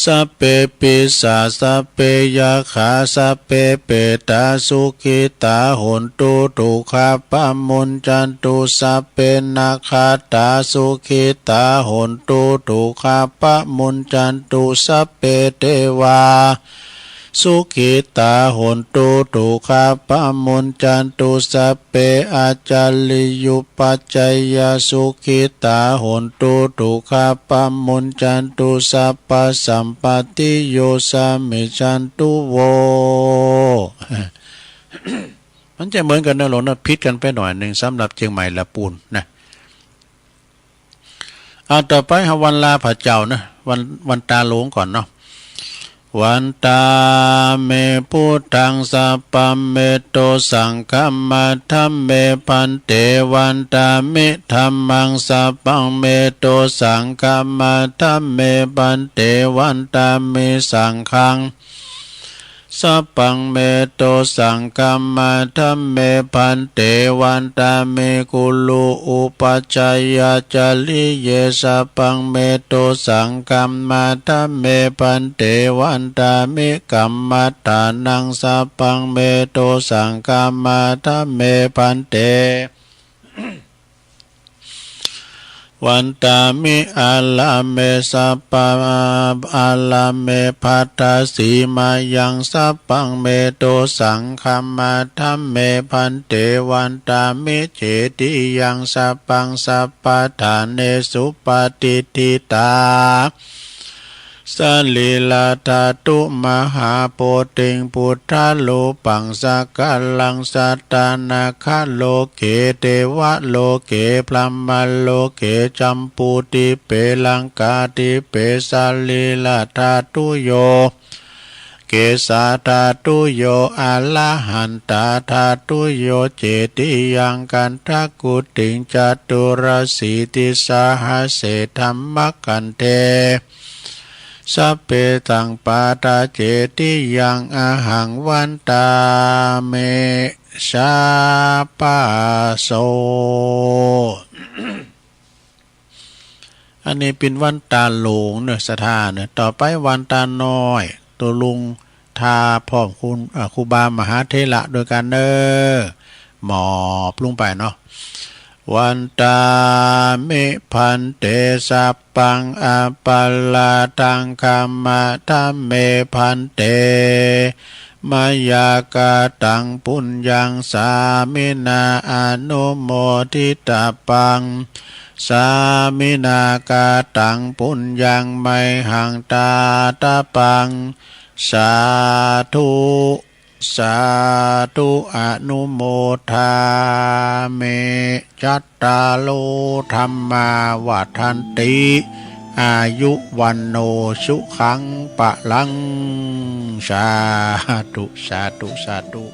สัพเพ ปิสา สัพเพ ยักขา สัพเพ เปตา สุขิตา โหนตุ ทุกขาปะมุญจันตุ สัพเพ นักขัตตา สุขิตา โหนตุ ทุกขาปะมุญจันตุ สัพเพ เตวา สุขิตา โหนตุ ทุกขาปะมุญจันตุ สัพเพ อาจาริยุปัจจายา สุขิตา โหนตุ ทุกขาปะมุญจันตุ สัพพะสัมปัตติโย สามิชชันตุ โว มันจะเหมือนกั๋นเน่อหลวงเน่อ ผิดกั๋นไปหน่อยนึ่ง สำหรับเจียงใหม่ละปูนนะ อ่ะ ต่อไปเฮาวันลาพระเจ้านะ วัน วันต๋าหลวงก่อนเนาะ วันตาเม พุทธัง สัพพะเม โต สังฆัมมา ธัมเม ภันเต วันตามิ ธัมมัง สัพพะเม โต สังฆัมมา ธัมเม ภันเต วันตามิ สังฆัง สัพพะเม โต สังฆัมมา ธัมเม ภันเต วันตามิ กุรุ อุปัชฌายาจาริเย สัพพะเม โต สังฆัมมา ธัมเม ภันเต วันตามิ กัมมัฏฐานัง สัพพะเม โต สังฆัมมา ธัมเม ภันเต วันตามิ อาราเม สัพพะ อาราเม ภัตถสีมายัง สัพพะเม โต สังฆัมมา ธัมเม ภันเต วันตามิ เจติยัง สัพพัง สัพพะฐาเนสุ ปะติฏฐิตา สะรีระธาตุ มหาโพธิง พุทธารูปัง สักการัง สัตตา นาคา โลเก เตวะ โลเก พรหมะ โลเก จัมปูทิเป ลังกาทิเป สะรีระธาตุโย เกสาธาตุโย อะระหันตาธาตุโย เจติยัง คันธะกุฏิง จตุรสีติสหัสเส ธัมมะคันเท สัพเพ สัพพัทธา เจติยัง อะหัง วันตามิ สาปะโส อันนี้เป๋นวันตาหลวงเนาะ ศรัทธาเนาะ ต่อไปวันตาน้อย ตุ๊ลุงทาพร้อมคุณ อ่า ครูบามหาเถระด้วยกั๋นเนาะ หมอบลงไปเนาะ วันตามิภันเต สัพพังอัปปะราธังขมะทะเมภันเต มะยากะตังปุญญัง สามินาอนุโมทิตะปัง สามินากะตังปุญญัง มะยหังดาตะปัง สาธุ สาธุ อนุโมทามิ จัตตาโร ธัมมา วัฑฒันติ อายุ วัณโณ สุขัง พะลัง สาธุ สาธุ สาธุ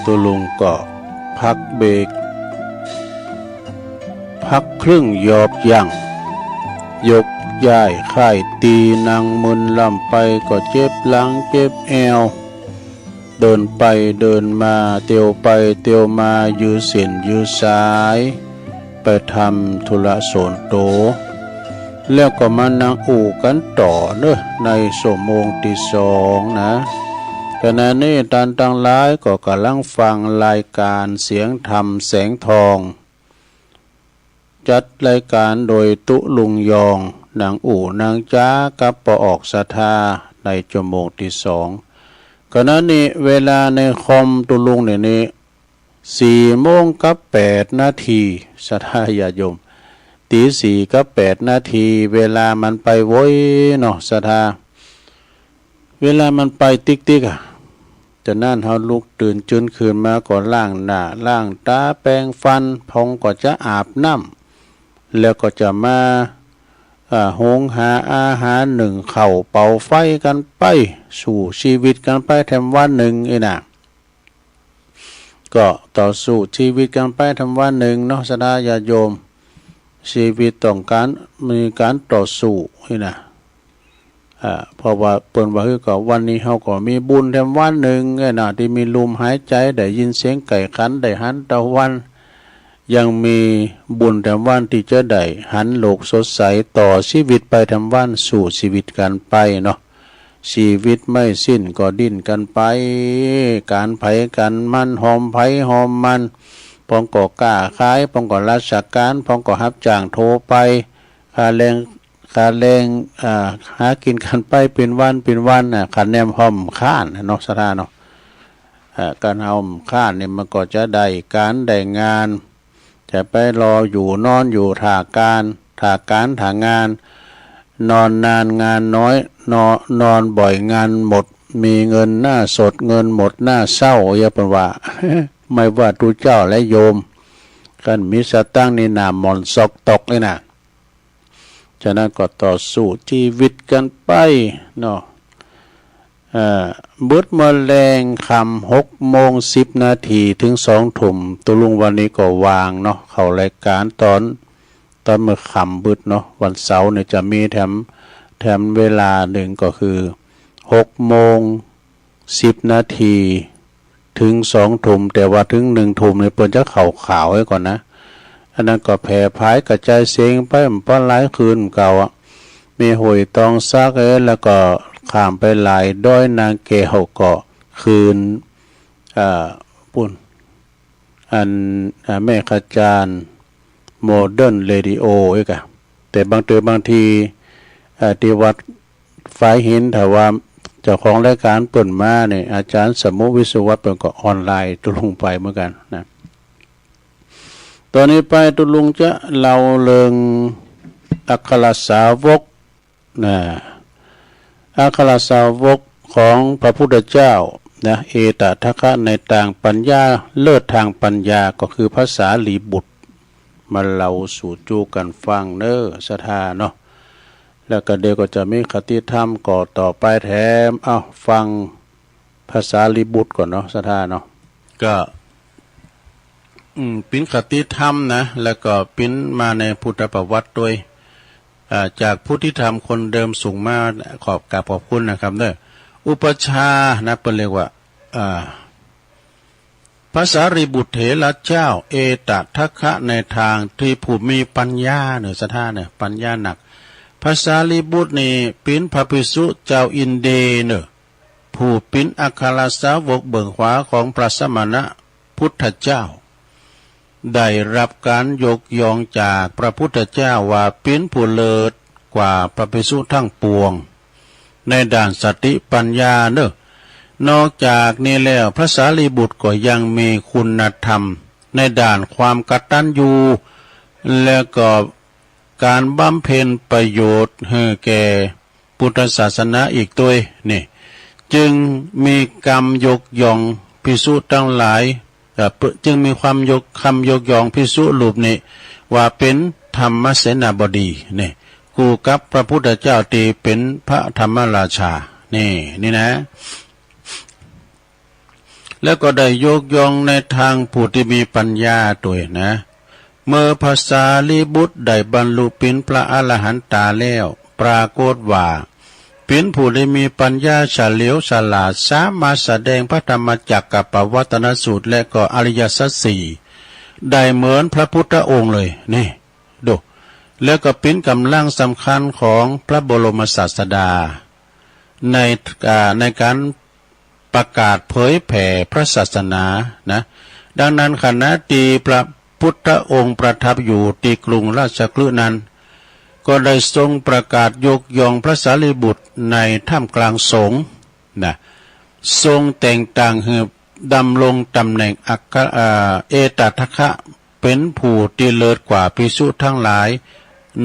ตุ๊ลุงก็พักเบรก พักครึ่งหยอบหยั่ง ยกย้ายค่ายตี๋ นั่งมึนล่ำไปก็เจ็บหลังเจ็บแอ่ว เดินไปเดินมา เตียวไปเตียวมา ยื้อเส้นยื้อสาย ไปทำธุระส่วนตั๋ว แล้วก็มานั่งอู้กั๋นต่อเนาะ ในชั่วโมงตี้สองนะ ขณะนี้ต้านตังหลายก็ก่ำลังฟังรายก๋านเสียงธรรมแสงทอง จัดรายก๋านโดยตุ๊ลุงยอง นั่งอู้นั่งจ๋ากับป้อออกศรัทธา ในชั่วโมงตี้สอง ขณะนี้เวลาในคอมตุ๊ลุงเดี๋ยวนี้ สี่โมงกับแปดนาที ศรัทธาญาติโยม ตี๋สี่กับแปดนาที เวลามันไปไวเนาะ ศรัทธา เวลามันไปติ๊กๆ อะ จานั้นเฮาลุกตื่นจื้นขึ้นมาก็ล้างหน้าล้างต๋าแปรงฟัน พองก็จะอาบน้ำ แล้วก็จะมา อ่า หุงหาอาหารนึ่งข้าวเป่าไฟกั๋นไป สู้ชีวิตกั๋นไปแถมวันนึ่งอี้นะ ก็ต่อสู้ชีวิตกั๋นไปแถมวันนึ่งเนาะ ศรัทธาญาติโยม ชีวิตต้องก๋าน มีก๋านต่อสู้อี้นะ อ่า เพราะว่าเปิ้นว่า เฮ้ย ก็วันนี้เฮาก็มีบุญแถมวันนึ่งไงนะ ตี้มีลมหายใจ๋ ได้ยินเสียงไก่ขัน ได้หันตะวัน ยังมีบุญแถมวันตี้จะได้หันโลกสดใส ต่อชีวิตไปแถมวัน สู้ชีวิตกั๋นไปเนาะ ชีวิตไม่สิ้นก็ดิ้นกั๋นไป ก๋านใผก๋านมัน ฮอมใผฮอมมัน พองก็ก้าขาย พองก็ราชก๋าน พองก็ฮับจ้างทั่วไป ค่าแรง ค่าแรง อ่า หากิ๋นกั๋นไปเป๋นวันเป๋นวันน่ะ คันแนมฮอมค้านน่ะเนาะ ศรัทธาเนาะ อ่า คันเฮาฮอมค้านนี่มันก็จะได้ก๋านได้งาน จะไปรออยู่นอนอยู่ถ่าก๋าน ถ่าก๋านถ่างาน นอนนานงานน้อย นอน นอนบ่อยงานหมด มีเงินหน้าสด เงินหมดหน้าเศร้า เยียะเปิ้นว่า ไม่ว่าตุ๊เจ้าและโยม คันมีสตางค์นี่หน้าหม่อนซอกตกเลยนะ ฉะนั้นก็ต่อสู้ชีวิตกั๋นไปเนาะ เอ่อ เบิดเมื่อแลงค่ำ หกโมงสิบนาที เถิงสองทุ่ม ตุ๊ลุงวันนี้ก็ว่างเนาะ เข้ารายก๋านต๋อน ต๋อนเมื่อค่ำเบิดเนาะ วันเสาร์เนี่ยจะมีแถม แถมเวลานึ่งก็คือ หกโมงสิบนาที เถิงสองทุ่ม แต่ว่าเถิงหนึ่งทุ่มนี่เปิ้นจะเข้าข่าวไว้ก่อนนะ อันนั้นก็แผ่ผายกระจายเสียงไป มันปอหลายคืนเก่าอะ มีห้วยตองสักเอ้ย แล้วก็ข้ามไปหลายดอยนางแก้วก็คืน อ่า ปุ้น อัน อ่า แม่ขจารย์ โมเดิร์นเรดิโอ อีกอะ แต่บางเตื้อบางที อ่า ตี้วัดฝายหิน ถ้าว่าเจ้าของรายก๋านเปิ้นมาเนี่ย อาจ๋ารย์สมุห์ วิศวัฒน์ เปิ้นก็ออนไลน์ตุ๊ลุงไปเหมือนกั๋นนะ ต๋อนนี้ไปตุ๊ลุงจะเล่าเรื่องอัครสาวก นะ อัครสาวกของพระพุทธเจ้านะ เอตถรรคคะในตางปัญญา เลิศตางปัญญา ก็คือพระสารีบุตร มาเล่าสู่จูกั๋นฟังเน้อ ศรัทธาเนาะ แล้วก็เดี๋ยวก็จะมีคติธรรมก่อต่อไปแถม เอ้า ฟังพระสารีบุตรก่อนเนาะ ศรัทธาเนาะ ก็ อืม เป๋นคติธรรมนะ แล้วก็เป๋นมาในพุทธประวัติตวย อ่า จากผู้ที่ทำคนเดิมส่งมา ขอบ กราบขอบคุณนะครับเน้อ อุปัชฌาย์นะ เปิ้นเรียกว่า อ่า พระสารีบุตรเถระเจ้า เอตถรรคคะในตางตี้ผู้มีปัญญาเน้อ ศรัทธาเน้อ ปัญญานัก พระสารีบุตรนี่เป๋นพระภิกษุจาวอินเดียเน้อ ผู้เป๋นอัครสาวกเบื้องขวาของพระสมณพุทธเจ้า ได้รับก๋านยกยองจากพระพุทธเจ้าว่าเป๋นผู้เลิศกว่าพระภิกษุทั้งปวง ในด้านสติปัญญาเน้อ นอกจากนี้แล้วพระสารีบุตรก็ยังมีคุณธรรมในด้านความกตัญญู และก็ก๋านบำเพ็ญประโยชน์หื้อแก่ พุทธศาสนาอีกตวยนี่ จึงมีกำยกยองภิกษุตังหลาย เอ่อ เปิ้น จึงมีความยก กำยกยองภิกษุรูปนี้ว่าเป๋นธรรมเสนาบดีนี่ คู่กับพระพุทธเจ้าตี้เป๋นพระธรรมราชา นี่ นี่นะ แล้วก็ได้ยกย่องในตางผู้ตี้มีปัญญาตวยนะ เมื่อพระสารีบุตรได้บรรลุเป๋นพระอรหันตาแล้ว ปรากฏว่าเป๋นผู้ตี้มีปัญญาเฉลียวฉลาด สามารถแสดงพระธรรมจักกัปปวัตนสูตร และก็อริยสัจสี่ได้เหมือนพระพุทธองค์เลย นี่ ดู แล้วก็เป๋นก๋ำลังสำคัญของพระบรมศาสดา ใน อ่า ในก๋านประกาศเผยแผ่พระศาสนานะ ดังนั้นขณะตี้พระพุทธองค์ประทับอยู่ตี้กรุงราชคฤห์นั้น ก็ได้ทรงประกาศยกย่องพระสารีบุตรในท่ามกลางสงฆ์นะ ทรงแต่งตั้งหื้อดำรงต๋ำแหน่งอัคร อ่า เอตทัคคะ เป๋นผู้ตี้เลิศกว่าภิกษุตังหลาย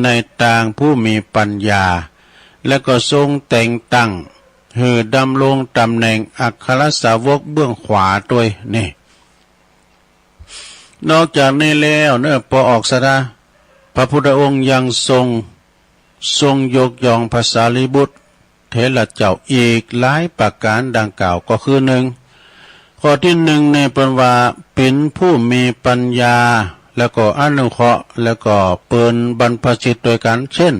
ในตางผู้มีปัญญา และก็ทรงแต่งตั้งหื้อดำรงต๋ำแหน่งอัครสาวกเบื้องขวาตวย นี่ นอกจากนี้แล้วเนาะ ปอออกสดา พระพุทธองค์ยังทรง ทรงยกย่องพระสารีบุตรเถระเจ้าอีกหลายประก๋านดังกล่าว ก็คือ นึ่ง ข้อตี้นึ่งเนี่ยเปิ้นว่าเป๋นผู้มีปัญญา แล้วก็อนุเคราะห์ แล้วก็เป๋นบรรพชิตตวยกั๋น เช่น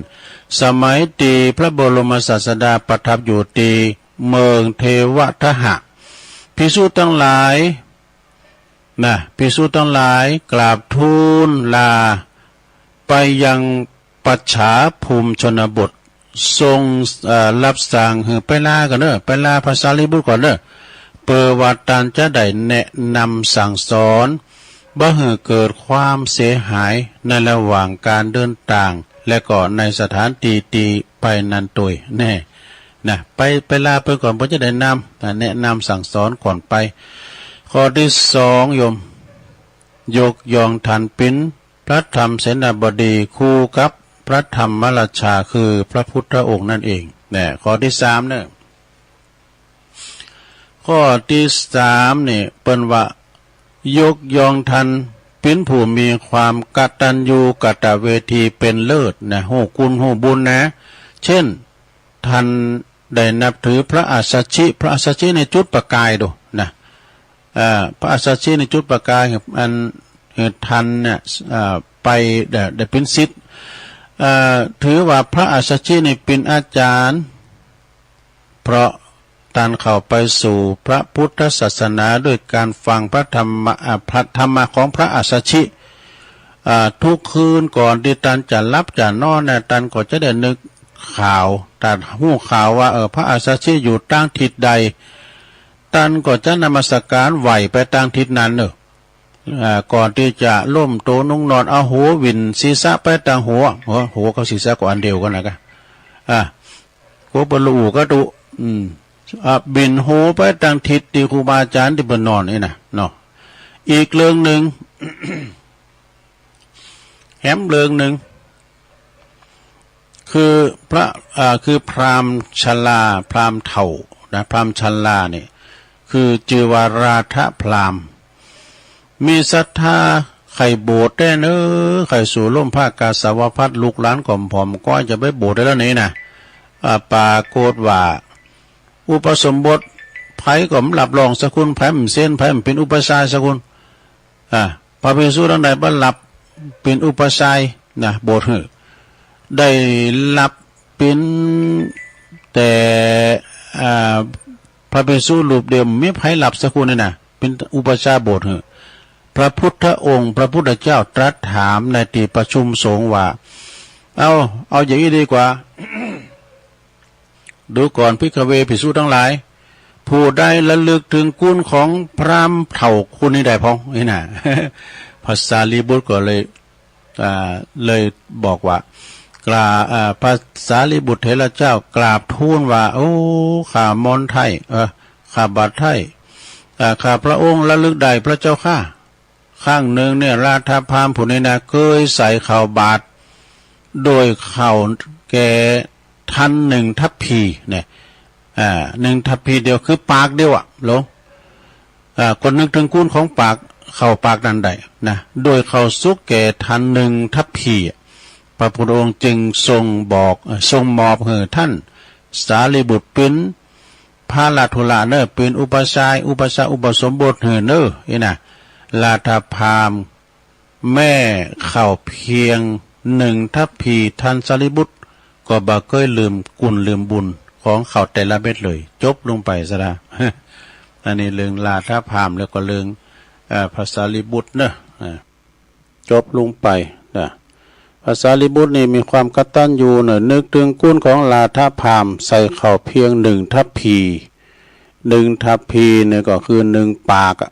สมัยตี้พระบรมศาสดาประทับอยู่ตี้เมืองเทวทหะ ภิกษุตังหลาย นะ ภิกษุตังหลายกราบทูลลาไปยังปัจฉาภูมิชนบท ทรง เอ่อ รับสั่งหื้อไปลาก่อนเน่อ ไปลาพระสารีบุตรก่อนเน่อ เปื้อว่าต้านจะได้แนะนำสั่งสอน บ่หื้อเกิดความเสียหายในระหว่างก๋านเดินตาง และก็ในสถานตี้ตี้ไปนั้นตวย แน่ นะ ไป ไปลาเปิ้นก่อน เปิ้นจะได้นำ นะ แนะนำสั่งสอนก่อนไป ข้อตี้สอง โยม ยกย่องต้านเป๋นพระธรรมเสนาบดีคู่กับพระธรรมราชา คือพระพุทธองค์นั่นเอง นะ ข้อตี้สามเน่อ ข้อตี้สามนี่เปิ้นว่า ยกย่องต้านเป๋นผู้มีความกตัญญูกตเวทีเป๋นเลิศนะ ฮู้คุณฮู้บุญนะ เช่น ต้านได้นับถือพระอัสสชิ พระอัสสชินี่จุดประก๋ายดูนะ อ่า พระอัสสชินี่จุดประก๋าย อัน เอ่อ ต้านเนี่ย อ่า ไป ได้ ได้เป๋นศิษย์ อ่า ถือว่าพระอัสสชินี่เป๋นอาจารย์ เพราะต้านเข้าไปสู่พระพุทธศาสนาด้วยก๋านฟังพระธรรมะ อ่า พระธรรมะของพระอัสสชิ อ่า ทุกคืนก่อนตี้ต้านจะหลับจะนอนนะ ต้านก็จะได้นึกข่าว ต้านฮู้ข่าวว่า เออ พระอัสสชิอยู่ตางทิศใด ต้านก็จะนมัสก๋านไหว้ไปตางทิศนั้นเน่อ อ่า ก่อนตี้จะล้มโต๋ลงนอน เอาหัวบิ่นศีรษะไปตางหัว หัว หัวกับศีรษะก็อันเดียวกั๋นนะกะ อ่า กั๋วเปิ้นละอู้กะตุ อืม อ่า บิ่นหัวไปตางทิศตี้ครูบาอาจ๋ารย์ตี้เปิ้นนอนนี่นะ เนาะ อีกเรื่องนึ่ง แหมเรื่องนึ่ง คือพระ อ่า คือพราหมณ์ชรา พราหมณ์เฒ่านะ พราหมณ์ชรานี่ คือจื้อว่าราธพราหมณ์ มีศรัทธาใค่บวชแต๊เน่อ ใค่สู่ร่มผ้ากาสาวพัสตร์ ลูกหลานก็ผ่อมก๊อยจะไปบวชได้แล้วนี่นะ อ่า ปรากฏว่า อุปสมบท ใผก็บ่รับรองสักคน ใผบ่เซ็น ใผบ่เป๋นอุปัชฌาย์สักคน อ่า พระภิกษุตังหลายบ่รับเป๋นอุปัชฌาย์นะ บวชหื้อ ได้รับเป๋นแต่ อ่า พระภิกษุรูปเดียว บ่มีใผรับสักคนนี่นะ เป๋นอุปัชฌาย์บวชหื้อ พระพุทธองค์ พระพุทธเจ้าตรัสถามในตี้ประชุมสงฆ์ว่า เอา เอาอย่างนี้ดีกว่า ดูก่อนภิกขเว ภิกษุตังหลาย ผู้ใดระลึกเถิงคุณของพราหมณ์เฒ่าคนนี้ได้พ่อง นี่นะ พระสารีบุตรก็เลย อ่า เลยบอกว่า กราบ อ่า พระสารีบุตรเถระเจ้ากราบทูลว่า โอ้ ข้าหมอนไท้ เออ ข้าบาทไท้ อ่า ข้าพระองค์ระลึกได้พระเจ้าข้า ครั้งนึ่งเนี่ย ราธพราหมณ์ผู้นี้นะ เกยใส่ข้าวบาตร โดยข้าวแก่ทันหนึ่งทัพพีเนี่ย อ่า หนึ่งทัพพีเดียว คือปากเดียวอะ หลวง อ่า ก็นึกเถิงคุณของปาก ข้าวปากนั้นได้นะ โดยข้าวสุกแก่ทันหนึ่งทัพพีอะ พระพุทธองค์จึงทรงบอก เอ่อ ทรงมอบหื้อท่านสารีบุตรเป๋น พระราหุละเน่อ เป๋นอุปัชฌาย์ อุปัชฌาย์อุปสมบทหื้อเน่อ อี้นะ ราถพราหมณ์ แม่ข้าวเพียงหนึ่งทัพพี ท่านสารีบุตรก็บ่เกยลืมกุณลืมบุญของเขาแต่ละเม็ดเลย จบลงไปซะละ อันนี้เรื่องราถพราหมณ์ แล้วก็เรื่อง เอ่อ พระสารีบุตรเนาะ อ่า จบลงไปนะ พระสารีบุตรนี่มีความกตัญญูเนาะ นึกเถิงกุณของราถพราหมณ์ ใส่ข้าวเพียงหนึ่งทัพพี หนึ่งทัพพีเนี่ยก็คือหนึ่งปากอะ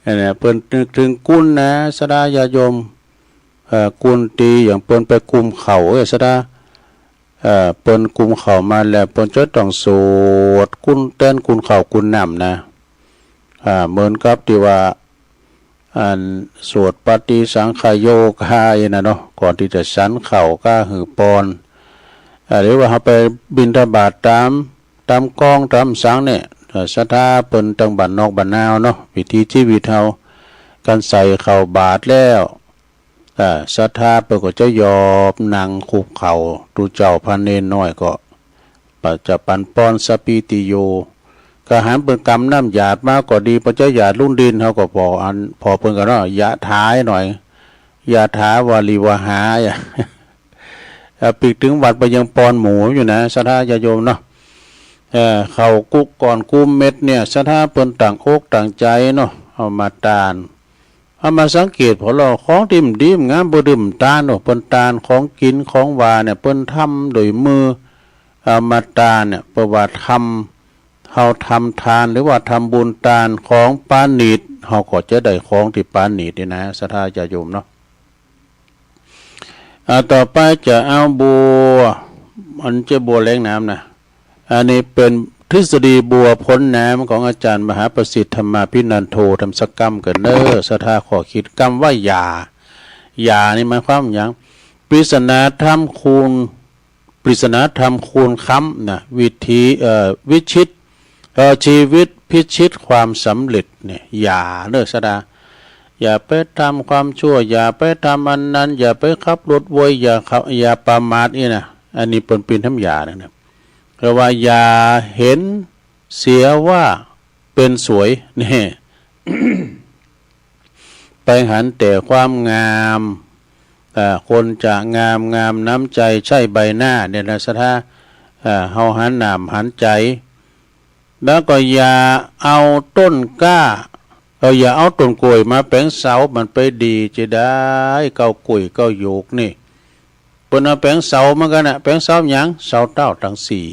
อันเนี้ยเปิ้นนึกเถิงกุณนะ ศรัทธาญาติโยม เอ่อ กุณตี้อย่างเปิ้นไปกุมข้าว เอ้ย ศรัทธา เอ่อ เปิ้นกุมข้าวมาแล้ว เปิ้นจะต้องสวดกุณแตนกุณข้าวกุณน้ำนะ อ่า เหมือนกับตี้ว่า อันสวดปฏิสังขโยคาอี้นะเนาะ ก่อนตี้จะฉันข้าวก้าหื้อปอน อ่า หรือว่าเฮาไปบิณฑบาตต๋าม ต๋ามกองต๋ามสังเนี่ย เอ่อ ศรัทธาเปิ้นตังบ้านนอกบ้านนาเนาะ วิถีชีวิตเฮา การใส่ข้าวบาตรแล้ว อ่า ศรัทธาเปิ้นก็จะหยอบนั่งคุกเข่า ตุ๊เจ้าพระเณรน้อยก็ ปะจะปันปอน สะปีติโย ก็หันเปิ้นกำน้ำหยาดมาก็ดี ปะจะหยาดลูกดิน เฮาก็ผ่ออัน ผ่อเปิ้นก่อเนาะ ยะถาหน่อย ยะถาวาริวหา อ่ะ ปีกเถิงวัดไปยังปอนหมู่อยู่นะ ศรัทธาญาติโยมเนาะ เอ่อ ข้าวกุ๊กก้อนกุ๊กเม็ดเนี่ย ศรัทธาเปิ้นตั้งอกตั้งใจ๋เนาะ เอามาตาน เอามาสังเกตผ่อลอ ของตี้มันดีมันงาม บ่ดื้อมันตานเนาะ เปิ้นตานของกิ๋นของหวานเนี่ย เปิ้นทำโดยมือ เอามาตานเนี่ย เปิ้นว่าทำ เฮาทำตานหรือว่าทำบุญตานของปราณีต เฮาก็จะได้ของตี้ปราณีตนี่นะ ศรัทธาญาติโยมเนาะ อ่า ต่อไปจะเอาบัว อันจะบัวแหลงน้ำนะ อันนี้เป๋นทฤษฎีบัวพ้นน้ำของอาจ๋ารย์มหาประสิทธิ์ธรรมาภินันโท ทำสักกำกั๋นเน่อ ศรัทธาขอขีดกำว่าหญ้า หญ้านี่หมายความหยัง ปริศนาธรรมคูณ ปริศนาธรรมคูณค้ำนะ วิธี เอ่อ วิชิต เอ่อ ชีวิตพิชิตความสำเร็จเนี่ย หญ้าเน่อศรัทธา อย่าไปทำความชั่ว อย่าไปทำอันนั้น อย่าไปขับรถโวย อย่าขับ อย่าประมาทอี้นะ อันนี้เปิ้นเป๋นธรรมหญ้านะ เรียกว่าอย่าเห็นเสียว่าเป๋นสวย นี่ ไปหันแต่ความงาม อ่า คนจะงาม งามน้ำใจ๋ ใช่ใบหน้า เนี่ยนะศรัทธา อ่า เฮาหันหน้าหันใจ๋ แล้วก็อย่าเอาต้นกล้า เออ อย่าเอาต้นกล้วยมาแป๋งเสา มันไปดีจะได้ เก๊ากล้วยเก๊าหยวกนี่ เปิ้นเอาแป๋งเสาเหมือนกั๋นนะ แป๋งเสาหยัง เสาเต้าตังสี่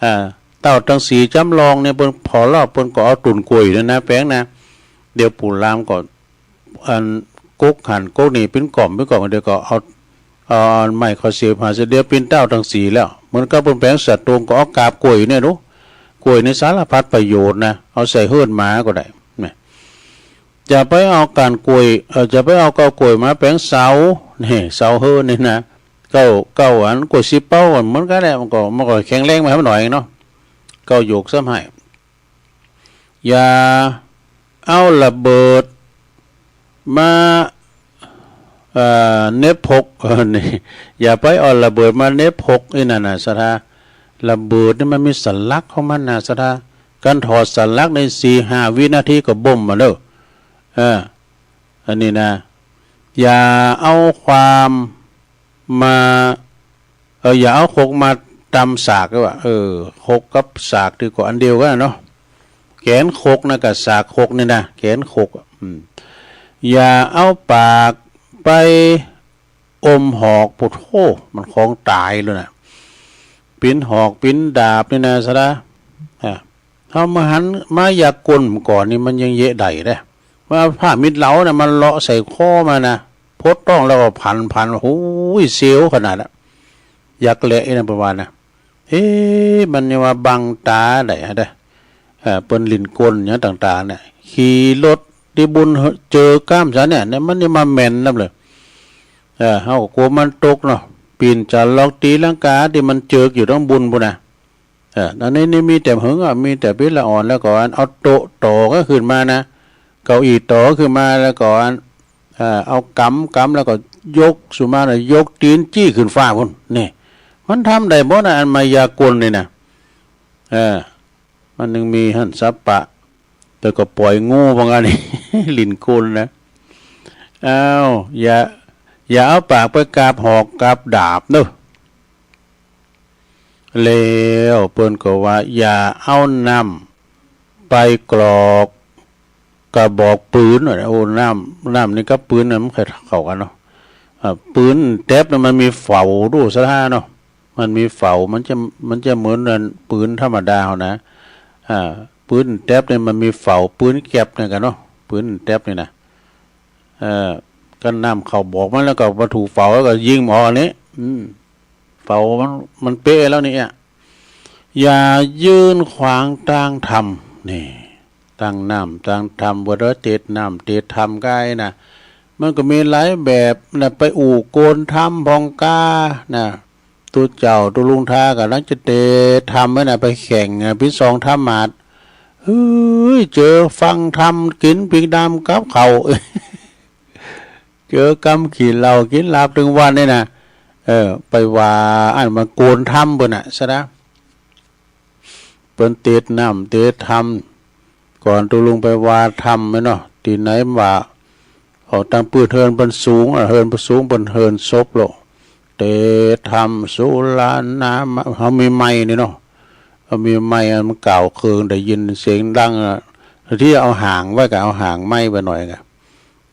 อ่า เต้าตังสี่จ๋ำลองเนี่ย เปิ้นผ่อลอเปิ้นก็เอาต้นกล้วยนั่นนะ แป๋งนะ เดี๋ยวปู่ลามก็ อัน กกหั้นกกนี่เป๋นก่อมเป๋นก่อม เดี๋ยวก็เอา เอาอันไม้ข้อเสียบหาเสีย เดี๋ยวเป๋นเต้าตังสี่แล้ว เหมือนกับเปิ้นแป๋งสะตงก็เอากาบกล้วยเนี่ยดู กล้วยนี่สารพัดประโยชน์นะ เอาใส่เฮือนหมาก็ได้นะ จะไปเอาก้านกล้วย เอ่อ จะไปเอาเก๊ากล้วยมาแป๋งเสา นี่ เสาเฮือนนี่นะ เก๊า เก๊าอันกล้วยสิบเป๊าเหมือนกั๋นแหละ มันก็ มันก็แข็งแรงไปหน่อยเนาะ เก๊าหยวกซ้ำให้ อย่าเอาระเบิดมา เอ่อ เหน็บหก เออ นี่ อย่าไปเอาระเบิดมาเหน็บหกอี้นั่นนะศรัทธา ระเบิดนี่มันมีสัญลักษณ์ของมันนะศรัทธา การถอดสัญลักษณ์ในสี่ห้าวินาทีก็บ่มมาเน่อ เออ อันนี้นะ อย่าเอาความมา เออ อย่าเอาครกมาตำสากด้วยว่า เออ ครกกับสากนี่ก็อันเดียวกั๋นเนาะ แก๋นครกนะกับสากครกนี่นะ แก๋นครกอะ อืม อย่าเอาปากไปอมหอก ปุโธ่ มันของต๋ายเลยนะ ปิ๋นหอกปิ๋นดาบนี่นะศรัทธา อ่ะ เฮามาหันมายากลก่อนนี่มันยังเยะได้เด้ ว่าผ้ามิดเหลานะ มันเลาะใส่คอมานะ พดต๊องแล้วก็พันพัน โอ้ย เสียวขนาดอะ ยักษ์แระอี้นะ เปิ้นว่านะ เอ๊ะ มันยังมาบังต๋าได้ฮะเด้อ เอ่อ เปิ้นหลิ้นกลหยังต่างๆ เนี่ย ขี่รถตี้บุญเจอก้ามซะเนี่ย เนี่ย มันยังมาแม่นนำเลย เอ่อ เฮาก็กั๋วมันตกเนาะ ปี๋นจ๋าล็อกตีลังกาตี้มันเจิกอยู่ตังบุญปู้นนะ เออ อันนี้นี่มีแต่หึงอ่ะ มีแต่พิษละอ่อน แล้วก็อันเอาโต๊ะต่อก็ขึ้นมานะ เก้าอี้ต่อขึ้นมา แล้วก็อัน เอ่อ เอากำ กำแล้วก็ยกขึ้นมานะ ยกตี๋นจี้ขึ้นฟ้าปู้น นี่ มันทำได้หมดนะ อันมายากลนี่นะ เออ มันยังมีหั้นสัปปะ แต่ก็ป่อยงูว่างั้น หลิ้นคนนะ อ้าว อย่า อย่าเอาปากไปกาบหอกกาบดาบเนอะ แล้วเปิ้นก็ว่า อย่าเอาน้ำไปกรอกกระบอกปืน โอ้ น้ำ น้ำนี่กับปืนน่ะมันใค่เข้ากั๋นเนาะ อ่า ปืนแต๊บนี่มันมีเฝาดูสะท้าเนาะ มันมีเฝา มันจะ มันจะเหมือนอันปืนธรรมดาเฮานะ อ่า ปืนแต๊บนี่มันมีเฝา ปืนแก๊ปนี่กั๋นเนาะ ปืนแต๊บนี่นะ เอ่อ กั๋นน้ำเข้าบอกมันแล้วก็มาถูกเฝาแล้วก็ยิงออกอันนี้ อืม เฝามัน มันเป๊ะแล้วนี่อะ อย่ายืนขวางตางธรรม นี่ ตางน้ำตางธรรม บ่ได้เตศน้ำเตศธรรมก้านะ มันก็มีหลายแบบนะ ไปอู้โกนธรรมพ่องก้านะ ตุ๊เจ้าตุ๊ลุงทากั๋น หลังจะเตศธรรมไว้นะ ไปแข่งนะ ปิ้นซองธรรมาสน์ เฮ้ย เจอฟังธรรม กิ๋นปิ้งดำกับข้าว เจอกำขี้เหล้า กิ๋นลาบตึงวันนี่นะ เออ ไปว่าอั้นมันโกนธรรมเปิ้นน่ะ สะดา เปิ้นเตศน้ำเตศธรรม ก่อนตุ๊ลุงไปว่าธรรมแม่นเนาะ ตี้ไหนว่า เอาตังปื้นเฮือนเปิ้นสูง อ่ะ เฮือนเปิ้นสูง เปิ้นเฮือนซบโลก เตศธรรม สุรานามา เฮามีไมค์นี่เนาะ เฮามีไมค์อะ มันกล่าวเคิง ได้ยินเสียงดังอะ ตี้เอาห่างไว้ก่ะ เอาห่างไมค์ไปหน่อยก่ะ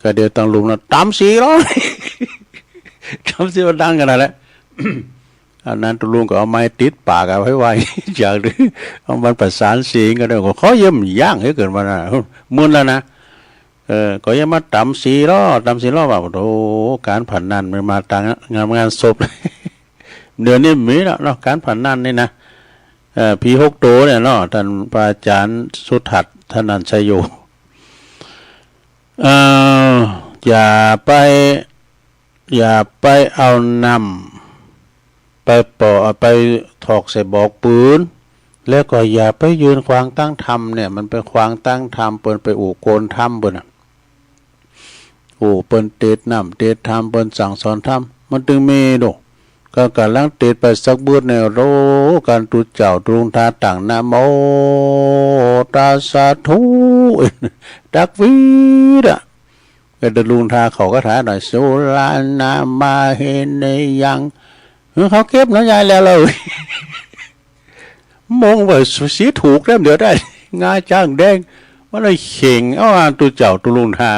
ก็เดี๋ยวตังลุงนะ ต๋ำสี่ล้อ ต๋ำสี่ล้อดังขนาดนั้นแหละ อันนั้นตุ๊ลุงก็เอาไม้ติดปากเอาไว้ไว้ อยากเอามันประสานเสียงกันด้วย ก็เขาเยี่ยมย่างเหลือเกินวันนั้นน่ะ มึนแล้วนะ เออ ก็ยังมาต๋ำสี่ล้อ ต๋ำสี่ล้อว่า โอ้โห ก๋านพนันมันมาตางงาน งานศพ เดี๋ยวนี้มีแล้วเนาะ ก๋านพนันนี่นะ เอ่อ ผีหกโต๋เนี่ยเนาะ ต้านพระอาจ๋ารย์สุทัศน์ ธนัญชโย เอ่อ อย่าไป อย่าไปเอาน้ำไปปอ ไปถอกใส่บอกปืน แล้วก็อย่าไปยืนขวางตางธรรมเนี่ย มันไปขวางตางธรรม เปิ้นไปอู้โกนธรรมเปิ้นน่ะ อู้เปิ้นเตศน้ำเตศธรรม เปิ้นสั่งสอนธรรม มันตึงมีโด ก็ก๋ำลังเตศไปสักบึดเนี่ย โอ้ ก๋านตุ๊เจ้าตุ๊ลุงทาตั้งนะโมตัสสะสาธุ ตักวีดอะ เออ ตุ๊ลุงทาเขาคาถาหน่อย สุรานามาเหเนยัง เออ เขาเก็บน้ำยายแล้วเลย มงว่าสีถูกแต้มเดียวได้ งาจ๊างแดง มันเลยเข่ง เอาอ่านตุ๊เจ้าตุ๊ลุงทา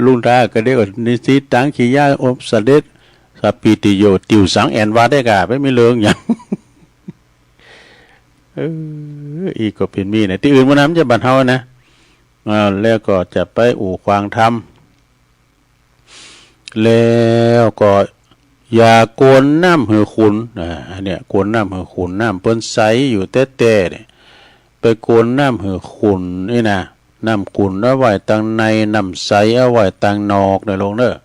ลุงทาก็เดี๋ยวก่อน นิสสิตัง ขียา อบเสด็จ สัพพีติโย ติวสัง แอ่นว่าได้ก่ะ ไม่มีเรื่องหยัง เออ อี้ก็เป๋นมีนะ ตี้อื่นมันนั้นมันจะบ่เท่านะ อ่า แล้วก็จะไปอู้ขวางธรรม แล้วก็อย่าโกนน้ำหื้อขุ่น อ่า อันเนี้ย โกนน้ำหื้อขุ่น น้ำเปิ้นใสอยู่แต๊ๆ เนี่ย ไปโกนน้ำหื้อขุ่นนี่นะ น้ำขุ่นเอาไว้ตางใน น้ำใสเอาไว้ตางนอก เน่อลูกเน่อ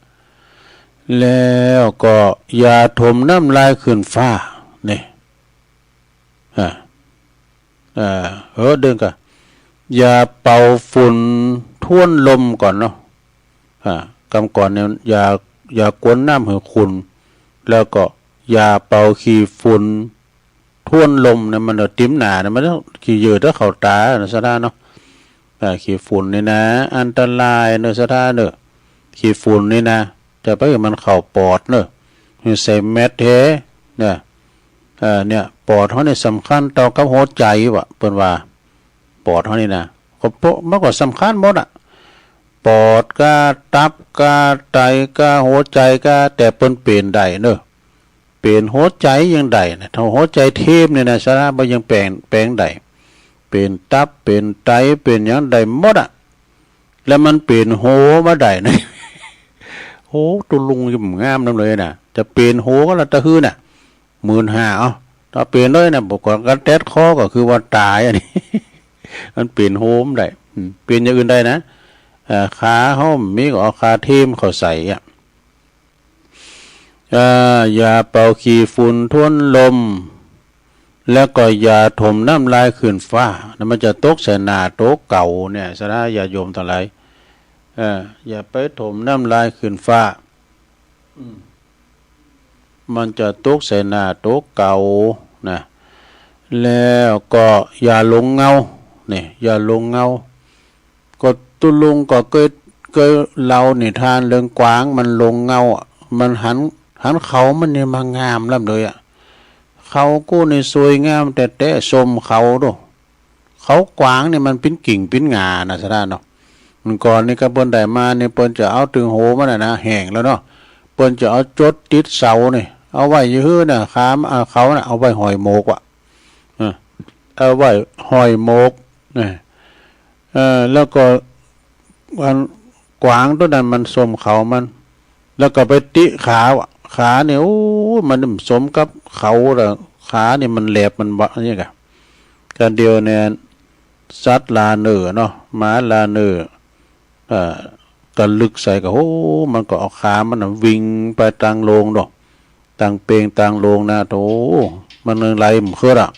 แล้วก็อย่าถมน้ำลายขึ้นฟ้า นี่ อ่า อ่า เออ เดินก่ะ อย่าเป่าฝุ่นท้วนลมก่อนเนาะ อ่า กำก่อนเนี่ย อย่า อย่าโกนน้ำหื้อขุ่น แล้วก็อย่าเป่าขี้ฝุ่นท้วนลมนะ มันเอาติ๊มหน้านะ มันขี้เหยื่อถ้าเข้าตานะ สะท้าเนาะ อ่า ขี้ฝุ่นนี่นะ อันตรายเนอะ สะท้าเนอะ ขี้ฝุ่นนี่นะ จะไปหื้อมันเข้าปอดเนอะ หื้อใส่แมสแท้นะ เอ่อ เนี่ย ปอดเฮาเนี่ยสำคัญเต้ากับหัวใจ๋ว่ะ เปิ้นว่า ปอดเฮานี่นะ ก็เพราะมันก็สำคัญหมดอะ ปอดก้า ตับก้า ไตก้า หัวใจ๋ก้า แต่เปิ้นเป๋นได้เนอะ เป๋นหัวใจ๋ยังได้นะ ถ้าหัวใจ๋เทมเนี่ยนะ สะท้าบ่ยังแป๋ง แป๋งได้ เป๋นตับ เป๋นไต เป๋นหยังได้หมดอะ แล้วมันเป๋นหัวมาได้นะ โห ตุ๊ลุงยิ่งงามนำเลยนะ จะเป๋นหัวก็ละตะหื้อน่ะ หมื่นห้า เอ้า ถ้าเป๋นเลยนะ บอกก่อนกันแต๊ดคอก็คือว่าต๋ายอันนี้ มันเป๋นหัวบ่ได้ อืม เป๋นอย่างอื่นได้นะ เอ่อ ขาเฮาบ่มีก็เอาขาเทมเข้าใส่อะ เอ่อ อย่าเป่าขี้ฝุ่นท้วนลม แล้วก็อย่าถมน้ำลายขึ้นฟ้า นะ มันจะตกใส่หน้าโตเก่าเนี่ย สะท้าญาติโยมตังหลาย เอ่อ อย่าไปถมน้ำลายขึ้นฟ้า อืม มันจะตกใส่หน้าโตเก่านะ แล้วก็อย่าหลงเงา เนี่ย อย่าหลงเงา ก็ตุ๊ลุงก็เกย เกยเล่านิทานเรื่องกวางมันหลงเงาอะ มันหัน หันเขามันนี่มางามล้ำเลยอะ เขากู้นี่สวยงามแต๊ๆ ส้มเขาดู เขากวางนี่มันปิ้นกิ่งปิ้นงานะ สะท้านเนาะ เมื่อก่อนนี่ก็เปิ้นได้มานี่เปิ้นจะเอาตึงโหมันน่ะนะ แห้งแล้วเนาะ เปิ้นจะเอาจดติดเสานี่ เอาไว้อยู่หื้อน่ะ ขาม อ่า เขาน่ะ เอาไว้ห้อยหมกว่ะ เออ เอาไว้ห้อยหมก นะ เออ แล้วก็อันกวางตัวนั้นมันส้มเขามัน แล้วก็ไปติขาว่ะ ขาเนี่ย โอ้ มันสมกับเขาละ ขาเนี่ยมันแหลบมันบะเนี่ยกะ กันเดียวเนี่ย สัตว์ลาเน่อเนาะ หมาลาเน่อ เอ่อ กะลึกใส่กะ โอ้ มันก็เอาขามันน่ะวิ่งไปตางโลงเนาะ ตางเปงตางโลงนะ โถ มันไล่มันเคิดอะ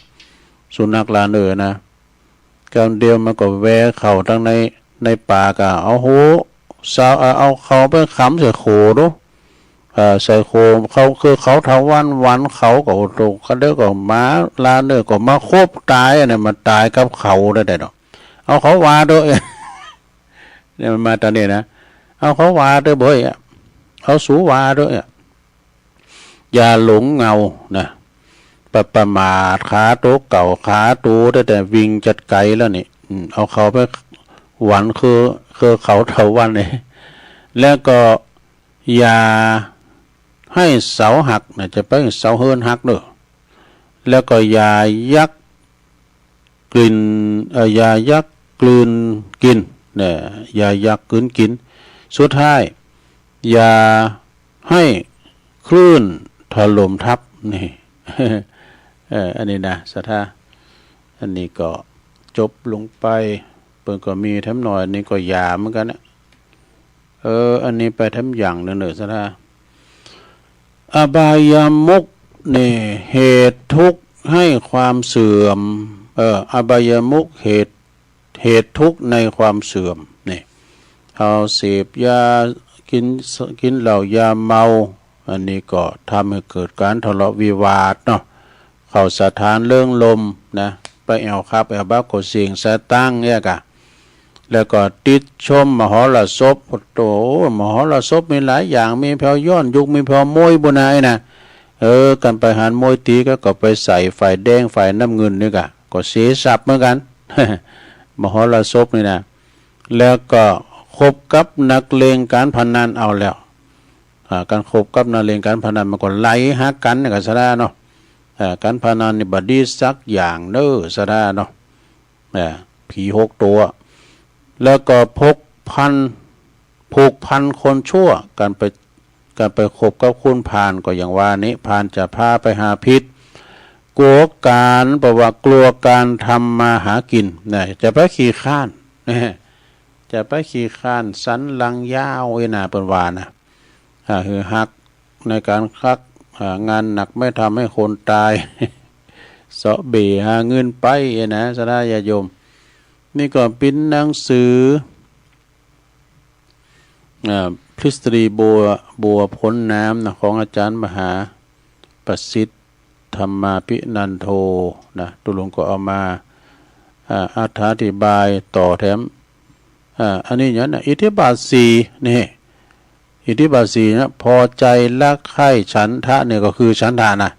สุนัขลาเน่อนะ กันเดียวมันก็แวเข้าตางใน ในป่ากะ เอาโห เสา เอา เอาเขาไปขำใส่โขดู เอ่อ ใส่โขเขา คือเขาเถาวัลย์หวันเขาก็ โอ้โห กันเดียวก็หมาลาเน่อก็มาคบต๋ายอะเนี่ย มาต๋ายกับเขาได้เนาะ เอาเขาว่าเต๊อะ เนี่ยมันมาต๋อนนี้นะ เอาเขาว่าเต๊อะเบ้ยอะ เอาสูว่าเต๊อะอะ อย่าหลงเงานะ ประ ประมาทขาโตเก่า ขาโตแต๊ๆ วิ่งจัดไกลแล้วนี่ อืม เอาเขาไปหวันคือ คือเขาเถาวัลย์นี่ แล้วก็อย่าหื้อเสาหักนะ จะไปหื้อเสาเฮือนหักเน่อ แล้วก็อย่ายัก กลืน เอ่อ อย่ายักกลืนกิ๋น เนี่ย อย่ายักกลืนกิ๋น สุดท้าย อย่าหื้อคลื่นถล่มทับ นี่ เออ อันนี้นะ สะท้าน อันนี้ก็จบลงไป เปิ้นก็มีแถมหน่อย อันนี้ก็อย่าเหมือนกั๋นนะ เออ อันนี้ไปแถมอย่างนึ่งเน่อ สะท้าน อบายมุขนี่ เหตุทุกข์ให้ความเสื่อม เออ อบายมุขเหตุ เหตุทุกข์ในความเสื่อม นี่ เอาเสพยา กิ๋น กิ๋นเหล้ายาเมา อันนี้ก็ทำให้เกิดก๋านทะเลาะวิวาทเนาะ เข้าสถานเริงรมย์นะ ไปแอ่วคับแอ่วบาร์ก็เสี้ยงสตางค์เนี่ยกะ แล้วก็ติดชมมหรสพ โอ้โห มหรสพมีหลายอย่าง มีแผวย้อนยุค มีแผวมวยปู้นนะ ไอ้นะ เออ กันไปหันมวยตี๋ก็ ก็ไปใส่ฝ่ายแดงฝ่ายน้ำเงินนี่กะ ก็เสียทรัพย์เหมือนกั๋น มหรสพนี่นะ แล้วก็คบกับนักเลงก๋านพนันเอาแล้ว อ่า ก๋านคบกับนักเลงก๋านพนันมันก็ไหลหากั๋นเนี่ยกะ สะท้านเนาะ อ่า ก๋านพนันนี่บ่ดีสักอย่างเน่อ สะท้านเนาะ อ่า ผีหกตัว แล้วก็พกพัน ผูกพันคนชั่ว ก๋านไป ก๋านไปคบกับคนพาลก็อย่างว่านี้ พาลจะพาไปหาผิด กลัวก๋าน แปลว่ากลัวก๋านทำมาหากิ๋นนะ จะไปขี้คร้าน จะไปขี้คร้านสันหลังยาว ไอ้นะ เปิ้นว่านะ อ่า หื้อฮักในก๋านฮัก อ่า งานหนักไม่ทำให้คนตาย เซาะเบ่หาเงินไป ไอ้นะ สะท้านญาติโยม นี่ก็เป๋นหนังสือ อ่า ทฤษฎีบัว บัวพ้นน้ำนะ ของอาจ๋ารย์มหาประสิทธิ์ ธรรมาภินันโทนะ ตุ๊ลุงก็เอามา อ่า อธิบายต่อแถม อ่า อันนี้เนี่ยนะ อิทธิบาทสี่ นี่ อิทธิบาทสี่นะ พอใจรักใคร่ ฉันทะเนี่ยก็คือฉันทะนะ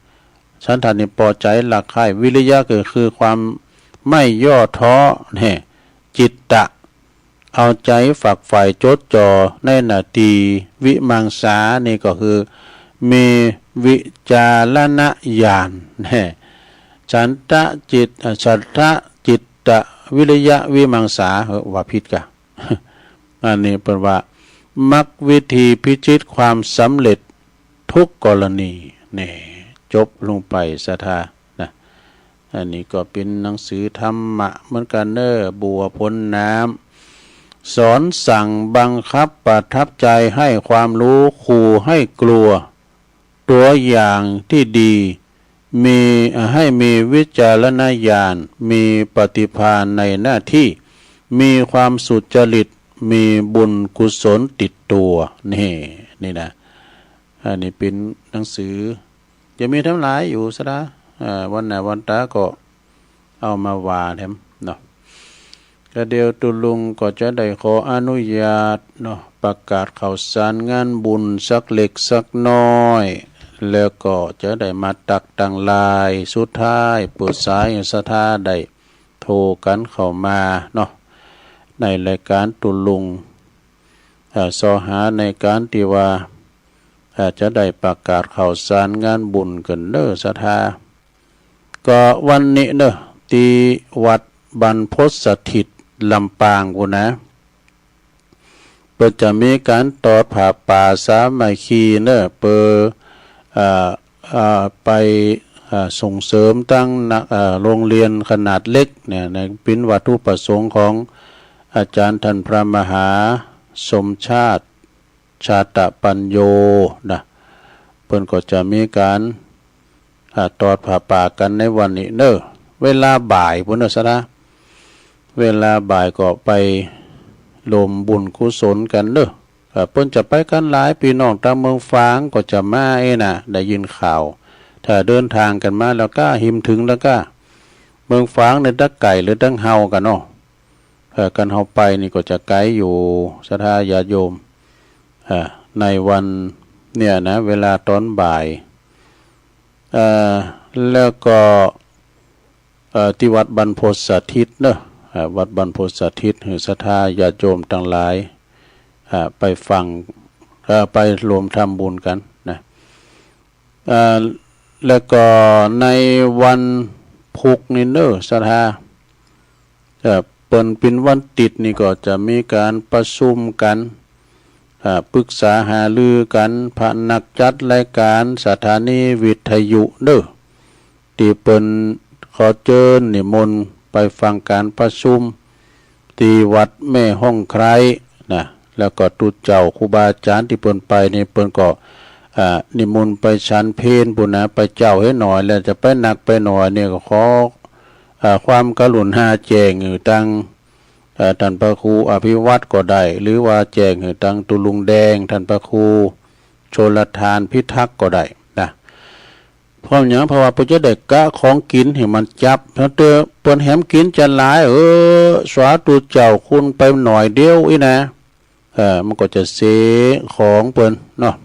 ฉันทะนี่พอใจรักใคร่ วิริยะก็คือความไม่ย่อท้อ เนี่ย จิตตะ เอาใจฝักใฝ่จดจ่อในหน้าตี้ วิมังสา นี่ก็คือมีวิจารณญาณ แน่ ฉันทะจิต เอ่อ ฉันทะจิตตะวิริยะวิมังสา เฮ้อ ว่าผิดกะ อันนี้เปิ้นว่า มรรควิธีพิชิตความสำเร็จทุกกรณี นี่ จบลงไป ศรัทธา นะ อันนี้ก็เป๋นหนังสือธรรมะเหมือนกั๋นเน่อ บัวพ้นน้ำ สอนสั่งบังคับประทับใจ ให้ความรู้ ขู่ให้กลัว ตั๋วอย่างตี้ดี มี ให้มีวิจารณญาณ มีปฏิภาณในหน้าตี้ มีความสุจริต มีบุญกุศลติดตั๋ว นี่ นี่นะ อันนี้เป๋นหนังสือ จะมีแถมหลายอยู่ ศรัทธา อ่า วันหน้าวันต๋าก็ เอามาว่าแถมเนาะ ก็เดี๋ยวตุ๊ลุงก็จะได้ขออนุญาตเนาะ ประกาศข่าวสารงานบุญสักเล็กสักน้อย แล้วก็จะได้มาตักตังหลาย สุดท้ายเปิดสายศรัทธาได้โทรกั๋นเข้ามาเนาะ ในรายก๋านตุ๊ลุง เอ่อ ซอหาในก๋านตี้ว่า เอ่อ จะได้ประกาศข่าวสารงานบุญกั๋นเน้อศรัทธา ก็วันนี้เน้อ ตี้วัดบรรพตสถิตลำปางปู้นนะ เปิ้นจะมีก๋านตอดผ้าป่าสามัคคีเน้อ เปื้อ เอ่อ เอ่อ ไป เอ่อ ส่งเสริมตังนัก เอ่อ โฮงเฮียนขนาดเล็กเนี่ย ใน เป๋นวัตถุประสงค์ของอาจ๋ารย์ต้านพระมหาสมชาติ ชาตปัญโญนะ เปิ้นก็จะมีก๋าน อ่า ตอดผ้าป่ากั๋นในวันนี้เน้อ เวลาบ่ายปู้นเน้อศรัทธา เวลาบ่ายก็ไปรวมบุญกุศลกั๋นเน้อ อ่า เปิ้นจะไปกั๋นหลาย ปี้น้องตางเมืองฝางก็จะมาเอ้นะ ได้ยินข่าว ถ้าเดินตางกั๋นมาแล้วก็ หิมเถิงแล้วก็ เมืองฝางเนี่ยตังไก๋หรือตังเฮากาเนาะ เอ่อ คันเฮาไปนี่ก็จะไก๋อยู่ศรัทธาญาติโยม เอ่อ ในวันเนี่ยนะ เวลาตอนบ่าย เอ่อ แล้วก็ เอ่อ ตี้วัดบรรพตสถิตเนาะ เอ่อ วัดบรรพตสถิต หื้อศรัทธาญาติโยมตังหลาย เอ่อ ไปฟัง เอ่อ ไปรวมทำบุญกั๋นนะ เอ่อ แล้วก็ในวันพุธนี่เน้อศรัทธา เอ่อ เปิ้นเป๋นวันติดนี่ก็จะมีก๋านประชุมกั๋น เอ่อ ปรึกษาหารือกั๋น พระนักจัดรายก๋านสถานีวิทยุเน้อ ตี้เปิ้นขอเจิญนิมนต์ไปฟังก๋านประชุม ตี้วัดแม่ฮ่องไคร้นะ แล้วก็ตุ๊เจ้าครูบาอาจ๋ารย์ตี้เปิ้นไปนี่ เปิ้นก็ อ่า นิมนต์ไปฉันเพลปู้นนะ ไปเจ๊าเหียหน่อย แล้วจะไปนักไปหน่อยนี่ก็ขอ อ่า ความกรุณาแจ้งหื้อตัง เอ่อ ต้านพระครูอภิวัฒน์ก็ได้ หรือว่าแจ้งหื้อตังตุ๊ลุงแดง ต้านพระครูชลทานพิทักษ์ก็ได้นะ เพราะหยัง เพราะว่าเปิ้นจะได้กะของกิ๋นหื้อมันจับ ถ้าเตื้อเปิ้นแหมกิ๋นจะหลาย เออ สาธุเจ้าคุณไปหน่อยเดียวอี้นะ เออ มันก็จะเสียของเปิ้นเนาะ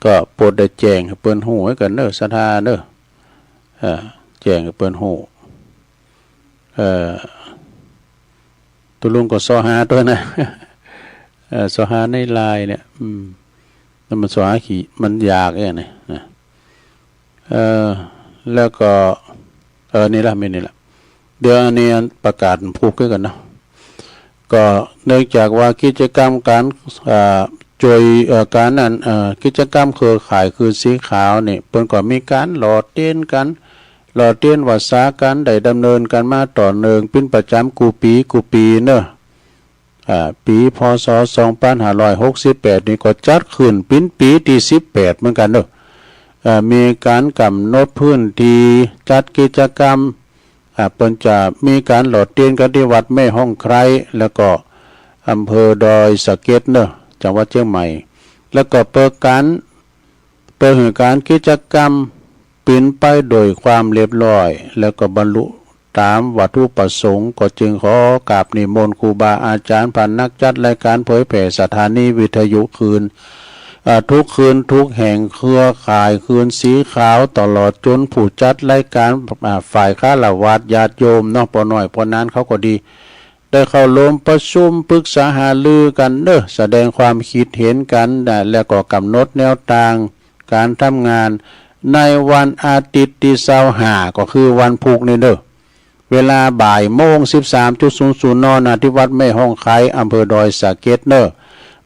ก็โปรดได้แจ้งหื้อเปิ้นฮู้ไว้กั๋นเน้อศรัทธาเน้อ เออ แจ้งหื้อเปิ้นฮู้ เออ ตุ๊ลุงก็ซอหาตวยนะ เออ ซอหาในไลน์เนี่ย อืม แล้วมันซอหาขี้ มันยากเองเนี่ยนะ เออ แล้วก็ เออ นี่ละ มีนี่ละ เดี๋ยวอันนี้ประกาศพุธกั๋นเนาะ ก็เนื่องจากว่ากิจกรรมก๋าน เอ่อ ช่วย เอ่อ ก๋านนั้น เอ่อ กิจกรรมเครือข่ายคืนสีขาวนี่ เปิ้นก็มีก๋านหล่อเตียนกั๋น หล่อเตียนวรรษากั๋น ได้ดำเนินกั๋นมาต่อเนื่องเป๋นประจ๋ำกู้ปี๋กู้ปี๋เนาะ อ่า ปี๋ พ.ศ. สองปันห้าร้อยหกสิบแปด นี่ก็จัดขึ้นเป๋นปี๋ตี้สิบแปดเหมือนกั๋นเนาะ อ่า มีก๋านก๋ำหนดพื้นตี้จัดกิจกรรม อ่า เปิ้นจะมีก๋านหล่อเตียนกั๋นตี้วัดแม่ฮ่องไคร้ แล้วก็อำเภอดอยสะเก็ดเนาะ จังหวัดเจียงใหม่ แล้วก็เปิดก๋าน เปิดหื้อก๋านกิจกรรมเป๋นไปโดยความเรียบร้อย แล้วก็บรรลุต๋ามวัตถุประสงค์ ก็จึงขอกราบนิมนต์ครูบาอาจ๋ารย์ พระนักจัดรายก๋านเผยแผ่สถานีวิทยุคืน อ่า ทุกคืนทุกแห่ง เครือข่ายคืนสีขาว ตลอดจ๋นผู้จัดรายก๋าน อ่า ฝ่ายฆราวาสญาติโยมเนาะ ป้อน้อยป้อนานเขาก็ดี ได้เข้าร่วมประชุมปรึกษาหารือกั๋นเน้อ แสดงความคิดเห็นกั๋นนะ แล้วก็ก๋ำหนดแนวตางก๋านทำงาน ในวันอาทิตย์ตี้ซาวห้า ก็คือวันพุธนี่เน้อ เวลาบ่ายโมง สิบสามจุดศูนย์ศูนย์ น ณ ที่วัดแม่ฮ่องไคร้ อำเภอดอยสะเก็ดเน้อ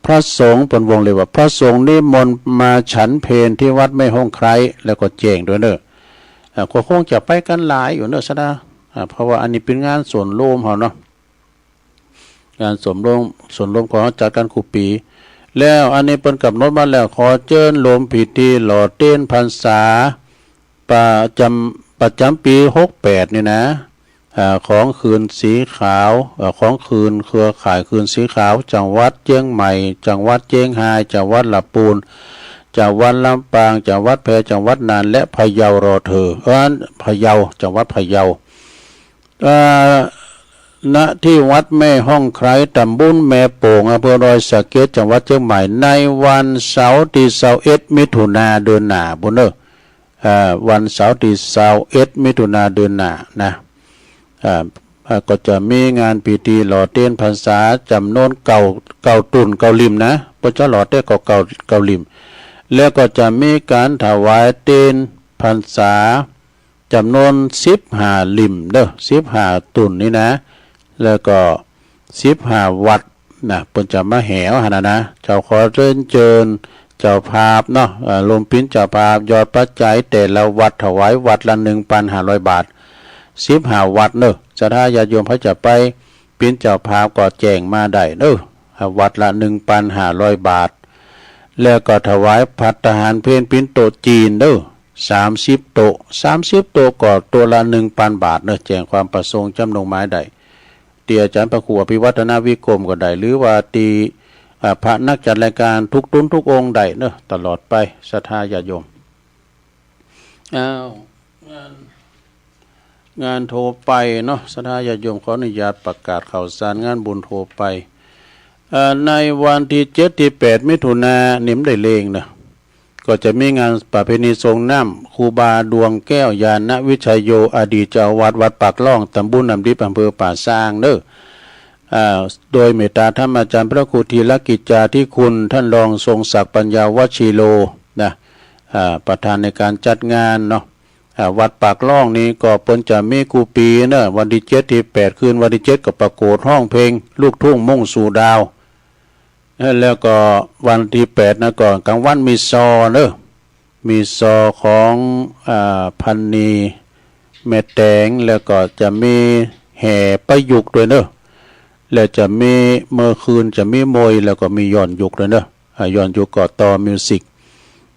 พระสงฆ์ เปิ้นวงเล็บว่า พระสงฆ์นิมนต์มาฉันเพลตี้วัดแม่ฮ่องไคร้ แล้วก็แจ้งตวยเน้อ อ่า ก็คงจะไปกั๋นหลายอยู่เน้อศรัทธา อ่า เพราะว่าอันนี้เป๋นงานส่วนรวมเฮาเนาะ งานส่วนรวม ส่วนรวมของเฮาจัดกั๋นกู้ปี๋ แล้วอันนี้เปิ้นก๋ำหนดมาแล้ว ขอเจิญรวมพิธีหล่อเตียนพรรษา ประจ๋ำ ประจ๋ำปี๋ หกแปด นี่นะ อ่า ของคืนสีขาว เอ่อ ของคืนเครือข่ายคืนสีขาว จังหวัดเจียงใหม่ จังหวัดเจียงฮาย จังหวัดละปูน จังหวัดลำปาง จังหวัดแพร่ จังหวัดน่าน และพะเยา รอเถอ เออ พะเยา จังหวัดพะเยา เอ่อ ณ ที่วัดแม่ฮ่องไคร้ ตำบลแม่โป่ง อำเภอดอยสะเก็ด จังหวัดเจียงใหม่ ในวันเสาร์ตี้ซาวเอ็ด มิถุนา เดือนหน้าปู้นเน่อ เอ่อ วันเสาร์ตี้ซาวเอ็ด มิถุนา เดือนหน้านะ อ่า อ่า ก็จะมีงานพิธีหล่อเตียนพรรษาจ๋ำนวนเก้า เก้าตุ๊นเก้าหลิ้มนะ เปิ้นจะหล่อเตียนก็เก้า เก้าหลิ้ม แล้วก็จะมีก๋านถวายเตียนพรรษาจ๋ำนวนสิบห้าหลิ้มเน่อ สิบห้าตุ๊นนี่นะ แล้วก็สิบห้าวัดนะ เปิ้นจะมาแห่หั้นนะนะ เจ้าขอเรียนเจิญเจ้าภาพเนาะ เอ่อ ลมปิ้นเจ้าภาพ ยอดปัจจัยแต่ละวัดถวายวัดละหนึ่งปันห้าร้อยบาท สิบห้าวัดเน่อ ศรัทธาญาติโยมใผจะไปปิ้นเจ้าภาพก็แจ้งมาได้เน่อ วัดละหนึ่งปันห้าร้อยบาท แล้วก็ถวายภัตตาหารเพลปิ้นโต๊ะจีนเน่อ สามสิบโต๊ะ สามสิบโต๊ะก็โต๊ะละหนึ่งปันบาทเน่อ แจ้งความประสงค์จ๋ำนงหมายได้ ตี้อาจ๋ารย์พระครูอภิวัฒนวิกรมก็ได้ หรือว่าตี้ อ่า พระนักจัดรายการทุกตุ๊นทุกองค์ได้เน่อ ตลอดไป ศรัทธาญาติโยม อ้าว งาน งานทั่วไปเนาะ ศรัทธาญาติโยม ขออนุญาตประกาศข่าวสารงานบุญทั่วไป เอ่อ ในวันตี้เจ็ดตี้แปดมิถุนานี่บ่ได้เล็งเน่อ ก็จะมีงานประเพณีส่งน้ำครูบาดวงแก้ว ญาณวิชโย อดีตเจ้าอาวาสวัดปากล่อง ตำบลน้ำดิบ อำเภอป่าซางเน่อ อ่า โดยเมตตาธรรมอาจ๋ารย์พระครูธีรกิจจาธิคุณ ท่านรองทรงศักดิ์ปัญญาวชิโร นะ อ่า ประธานในการจัดงานเนาะ อ่า วัดปากล่องนี่ก็เปิ้นจะมีกู้ปี๋เน่อ วันตี้เจ็ดตี้แปด คืนวันตี้เจ็ดก็ประกวดฮ้องเพลงลูกทุ่งมุ่งสู่ดาว เอ่อ แล้วก็วันตี้แปดนะก็ก๋างวันมีซอเน่อ มีซอของ อ่า พันนีแม่แตง แล้วก็จะมีแห่ประยุกต์ตวยเน่อ แล้วจะมีเมื่อคืนจะมีมวย แล้วก็มีย้อนยุคตวยเน่อ อ่า ย้อนยุคก็ต่อมิวสิก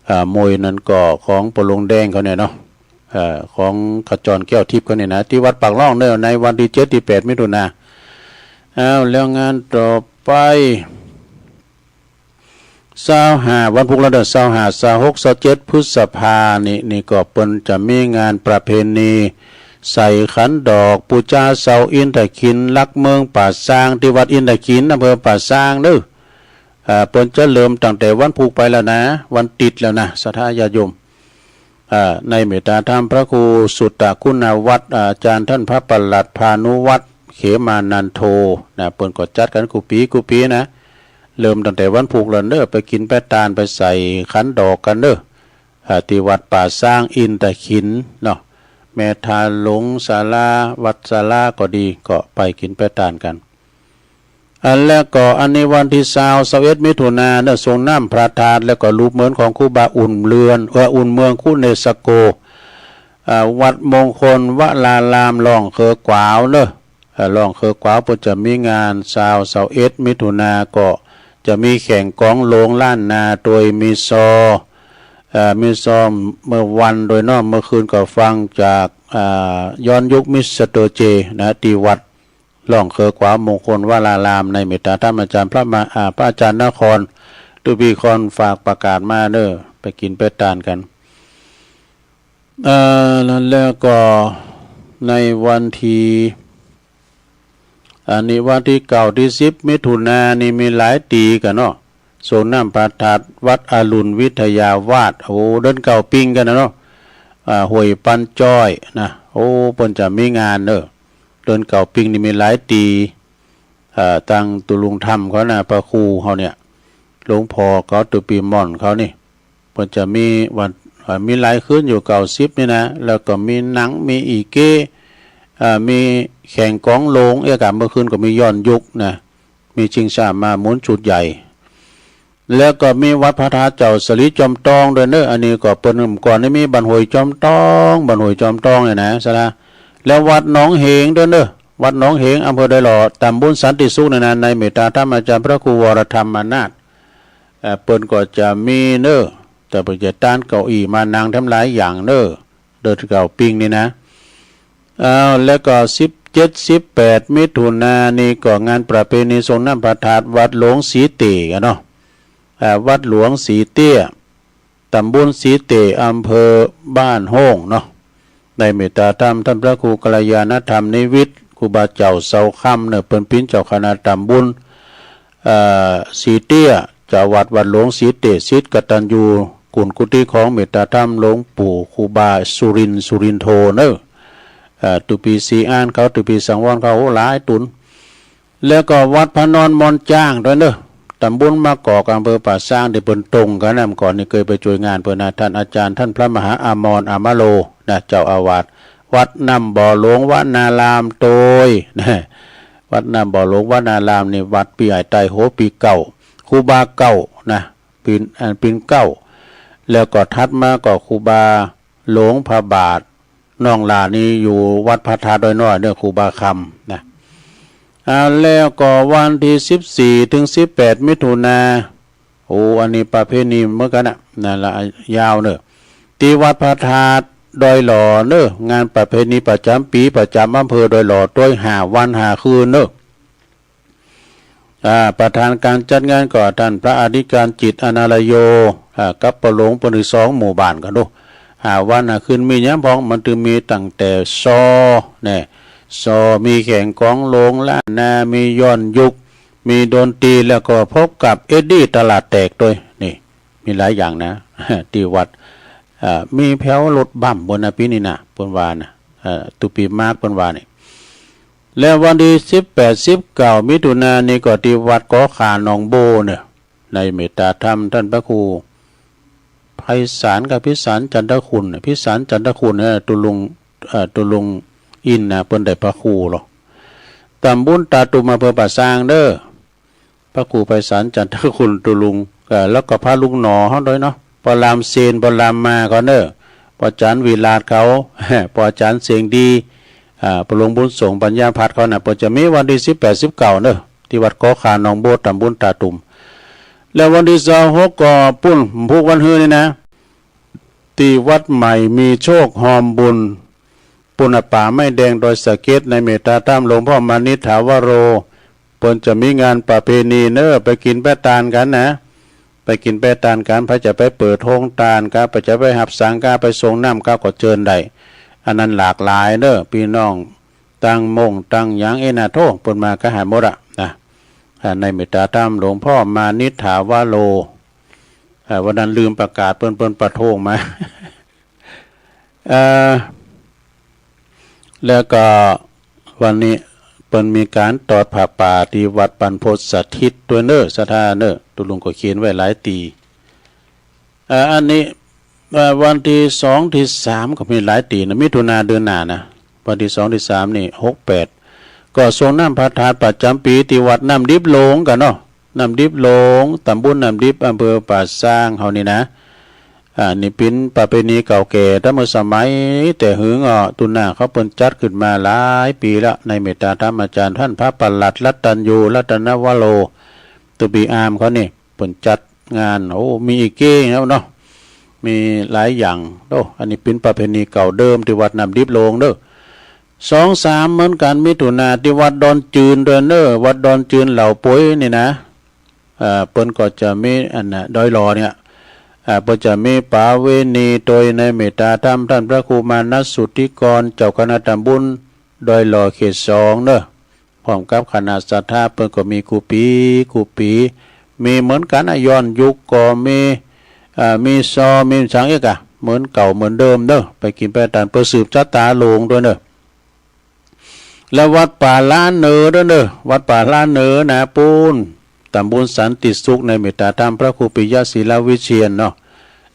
อ่า มวยนั้นก็ของป้อหลวงแดงเขาเนี่ยเนาะ เอ่อ ของขจรแก้วทิพย์เขาเนี่ยนะ ตี้วัดปากล่องเน่อ ในวันตี้เจ็ดตี้แปดมิถุนา อ้าว แล้วงานต่อไป ซาวห้า วันพุธแล้วเน่อ ซาวห้า ซาวหก ซาวเจ็ด พฤษภานี่ นี่ก็เปิ้นจะมีงานประเพณีใส่ขันดอก ปู๋จาเสาอินทขิล รักเมืองป่าซาง ตี้วัดอินทขิล อำเภอป่าซางเน่อ อ่า เปิ้นจะเริ่มตั้งแต่วันพุธไปแล้วนะ วันติ๊ดแล้วนะ ศรัทธาญาติโยม อ่า ในเมตตาธรรมพระครูสุตตคุณวัตร อาจ๋ารย์ต้านพระประหลัดพานุวัฒน์ เขมานันโท นะ เปิ้นก็จัดกั๋นกู้ปี๋กู้ปี๋นะ เริ่มตั้งแต่วันพุธแล้วเน่อ ไปกิ๋นไปตานไปใส่ขันดอกกั๋นเน่อ อ่า ตี้วัดป่าซางอินทขิลเนาะ แม่ทาหลงศาลา วัดศาลาก็ดี ก็ไปกิ๋นไปตานกั๋น อันแล้วก็อันนี้วันตี้ซาว ซาวเอ็ดมิถุนาเน่อ ส่งน้ำพระธาตุ แล้วก็รูปเหมือนของครูบาอุ่นเรือน เอ่อ อุ่นเมืองคุเนสโก อ่า วัดมงคลวราราม ล่องเขอกวาวเน่อ อ่า ล่องเขอกวาว เปิ้นจะมีงานซาว ซาวเอ็ดมิถุนา ก็จะมีแข่งก๋องโหลงล้านนา โดยมีซอ อ่า มีซอเมื่อวันโดยเนาะ เมื่อคืนก็ฟังจาก อ่า ย้อนยุคมิสเตอร์เจ นะ ตี้วัด ล่องเขอกวาวมงคลวราราม ในเมตตาธรรมอาจ๋ารย์พระมา อ่า พระอาจ๋ารย์นคร ตุปีคอน ฝากประกาศมาเน่อ ไปกิ๋นไปตานกั๋น เอ่อ แล้วก็ในวันตี้ อันนี้วันตี้เก้าตี้สิบมิถุนานี่มีหลายตี้กั๋นเนาะ ส่งน้ำพระธาตุวัดอรุณวิทยาวาส โอ้ เดือนเก้าปิงกั๋นนะเนาะ อ่า ห้วยปันจ้อยนะ โอ้ เปิ้นจะมีงานเน่อ เดือนเก้าปิงนี่มีหลายตี้ อ่า ตังตุ๊ลุงธรรมเขานะ พระครูเขาเนี่ย หลวงพ่อเขา ตุ๊ปีม่อนเขานี่ เปิ้นจะมีวัน อ่า มีหลายคืนอยู่ เก้าสิบนี่นะ แล้วก็มีหนัง มีอี่เก๊ อ่า มีแข่งก๋องโหลง เอ้ย ก๋าเมื่อคืนก็มีย้อนยุคนะ มีชิงช้าม้าหมุนชุดใหญ่ แล้วก็มีวัดพระธาตุเจ้าสะหลีจอมตองตวยเน่อ อันนี้ก็เปิ้น ก่อนนี่มีบ้านห้วยจอมตอง บ้านห้วยจอมตองเนี่ยนะ ศรัทธา แล้ววัดหนองเหงตวยเน่อ วัดหนองเหง อำเภอดอยหล่อ ตำบลสันติสุขเนี่ยนะ ในเมตตาธรรมอาจ๋ารย์พระครูวรธรรมนาถ เอ่อ เปิ้นก็จะมีเน่อ แต่เปิ้นจะตานเก้าอี้ม้านั่งแถมหลายอย่างเน่อ เดือนเก้าปิงนี่นะ อ้าว แล้วก็สิบเจ็ด สิบแปดมิถุนานี่ก็งานประเพณีส่งน้ำพระธาตุวัดหลวงสีเตี้ยกั๋นเนาะ อ่า วัดหลวงสีเตี้ย ต๋ำบลสีเตะ อำเภอบ้านโฮ่งเนาะ ได้เมตตาธรรมต้านพระครูกัลยาณธรรมนิวิทย์ ครูบาเจ้าเสาคำเน่อ เปิ้นเป๋นเจ้าคณะต๋ำบล เอ่อ สีเตี้ย เจ้าวัดวัดหลวงสีเตะ ศิษย์กตัญญูกุณกุฏิของเมตตาธรรมหลวงปู่ครูบาสุรินทร์ สุรินโทเน่อ เอ่อ ตุปี๋ศรีอานเขา ตุปี๋สังวรเขา โอ้ หลายตุน แล้วก็วัดพระนอนมอนจ้างตวยเน่อ ต๋ำบลมะกอก อำเภอป่าซาง ตี้เปิ้นตรงกั๋นนะ เมื่อก่อนนี่เกยไปจ้วยงานเปิ้นนะ ต้านอาจ๋ารย์ ต้านพระมหาอมร อมโร นะ เจ้าอาวาส วัดน้ำบ่อหลวงวนารามตวย นะ วัดน้ำบ่อหลวงวนารามนี่ วัดปี้ใหญ่ไตรโหปี๋เก่า ครูบาเก่านะ เป๋น อันเป๋นเก่า แล้วก็ถัดมาก็ครูบาหลวงพระบาท น้องหล้านี่อยู่วัดพระธาตุดอยน้อยเน่อ ครูบาคำนะ อ่า แล้วก็วันตี้สิบสี่เถิงสิบแปดมิถุนา โอ้ อันนี้ประเพณีเหมือนกั๋นนะ นั่นละ ยาวเน่อ ตี้วัดพระธาตุดอยหล่อเน่อ งานประเพณีประจ๋ำปี๋ประจ๋ำอำเภอดอยหล่อตวย ห้าวันห้าคืนเน่อ อ่า ประธานก๋านจัดงานก็ต้านพระอธิการจิต อนาลโย อ่า กับป้อหลวงเปิ้น ตี้สองหมู่บ้านกั๋นเน่อ ห้าวันห้าคืน มีหยังพ่อง มันตึงมีตั้งแต่ซอ แน่ ซอ มีแข่งกลองโลงล้านนา มีย้อนยุค มีดนตรี แล้วก็พบกับเอ็ดดี้ตลาดแตกตวย นี่ มีหลายอย่างนะ ตี้วัด อ่า มีแผวรถบัมป์ปู้นนะ ปี๋นี้นะ เปิ้นว่านะ เอ่อ ตุปี๋มาร์ค เปิ้นว่านี่ แล้ววันตี้สิบแปด สิบเก้ามิถุนานี่ก็ตี้วัดกอข่าหนองโบเน่อ ในเมตตาธรรมต้านพระครูไพศาลกับพิสารจันทคุณ พิสารจันทคุณเนี่ย ตุ๊ลุง เอ่อ ตุ๊ลุงอินทร์นะ เปิ้นได้พระครูหลอ ต๋ำบลตาตุ่ม อำเภอป่าซางเน่อ พระครูไพศาลจันทคุณตุ๊ลุง เอ่อ แล้วก็พระลุงหนอเฮาตวยเนาะ ป้อหลามเซน ป้อหลามมาเขาเน่อ ป้อจ๋ารย์วิราชเขา ป้อจ๋ารย์เสียงดี อ่า ป้อหลวงบุญส่ง ปัญญาภัทรเขานะ เปิ้นจะมีวันตี้สิบแปด สิบเก้าเน่อ ตี้วัดกอข่าหนองโบ ต๋ำบลตาตุ่ม แล้ววันตี้ซาวหกก็ปู้น พุธวันฮือนี่นะ ตี้วัดใหม่มีโชคฮอมบุญ ปูนป่าไม้แดงดอยสะเก็ด ในเมตตาธรรมหลวงพ่อมานิษฐาวโร เปิ้นจะมีงานประเพณีเน่อ ไปกิ๋นไปตานกั๋นนะ ไปกิ๋นไปตานกั๋น ใผจะไปเปิดโฮงตานกา ใผจะไปหับสังฆา ไปสรงน้ำกา ก็เจิญได้ อันนั้นหลากหลายเน่อ ปี้น้อง ตังม่งตังหยัง เอ้ยนะโธ่ เปิ้นมาก้าหาหมดอะนะ อ่า ในเมตตาธรรมหลวงพ่อมานิษฐาวโร อ่า วันนั้นลืมประกาศเปิ้น เปิ้นประท้วงมา เอ่อ แล้วก็วันนี้เปิ้นมีก๋านตอดผ้าป่าตี้วัดบรรพตสถิตตวยเน่อ ศรัทธาเน่อ ตุ๊ลุงก็เขียนไว้หลายตี้ เอ่อ อันนี้ เอ่อ วันตี้สองตี้สามก็มีหลายตี้นะ มิถุนาเดือนหน้านะ วันตี้สองตี้สามนี่ หกแปด ก็สรงน้ำพระธาตุประจ๋ำปี๋ตี้วัดน้ำดิบโลงกั๋นเนาะ น้ำดิบโลง ต๋ำบลน้ำดิบ อำเภอป่าซางเฮานี่นะ อ่า นี่เป๋นประเพณีเก่าแก่ตั้งเมื่อสมัยแต่หึงอ่ะ ตุ๊หน้าเขาเปิ้นจัดขึ้นมาหลายปี๋ละ ในเมตตาธรรมอาจ๋ารย์ต้านพระประหลัดรัตตัญญู รัตนวโร ตุ๊ปี๋อามเขานี่ เปิ้นจัดงาน โอ้ มีอีกเก้งแล้วเนาะ มีหลายอย่าง โอ้ อันนี้เป๋นประเพณีเก่าเดิมตี้วัดน้ำดิบโลงเน่อ สองสามเหมือนกั๋น มิถุนาตี้วัดดอนจืนตวยเน่อ วัดดอนจืนเหล่าปวยนี่นะ เอ่อ เปิ้นก็จะมีอันน่ะ ดอยหล่อเนี่ย เอ่อ เปิ้นจะมีประเพณีตวย ในเมตตาธรรมต้านพระครูมานัสสุทธิกร เจ้าคณะต๋ำบลดอยหล่อเขตสองเน่อ พร้อมกับคณะศรัทธาเปิ้นก็มีกู้ปี๋ กู้ปี๋ มีเหมือนกั๋นอะ ย้อนยุคก็มี อ่า มีซอ มีสังอีกอะ เหมือนเก่าเหมือนเดิมเน่อ ไปกิ๋นไปตาน เปิ้นสืบจะต๋าโลงตวยเน่อ แล้ววัดป่าล้านเหนือตวยเน่อ วัดป่าล้านเหนือนะ ปู๊น ต๋ำบลสันติสุข ในเมตตาธรรมพระครูปิยะศิลาวิเชียรเนาะ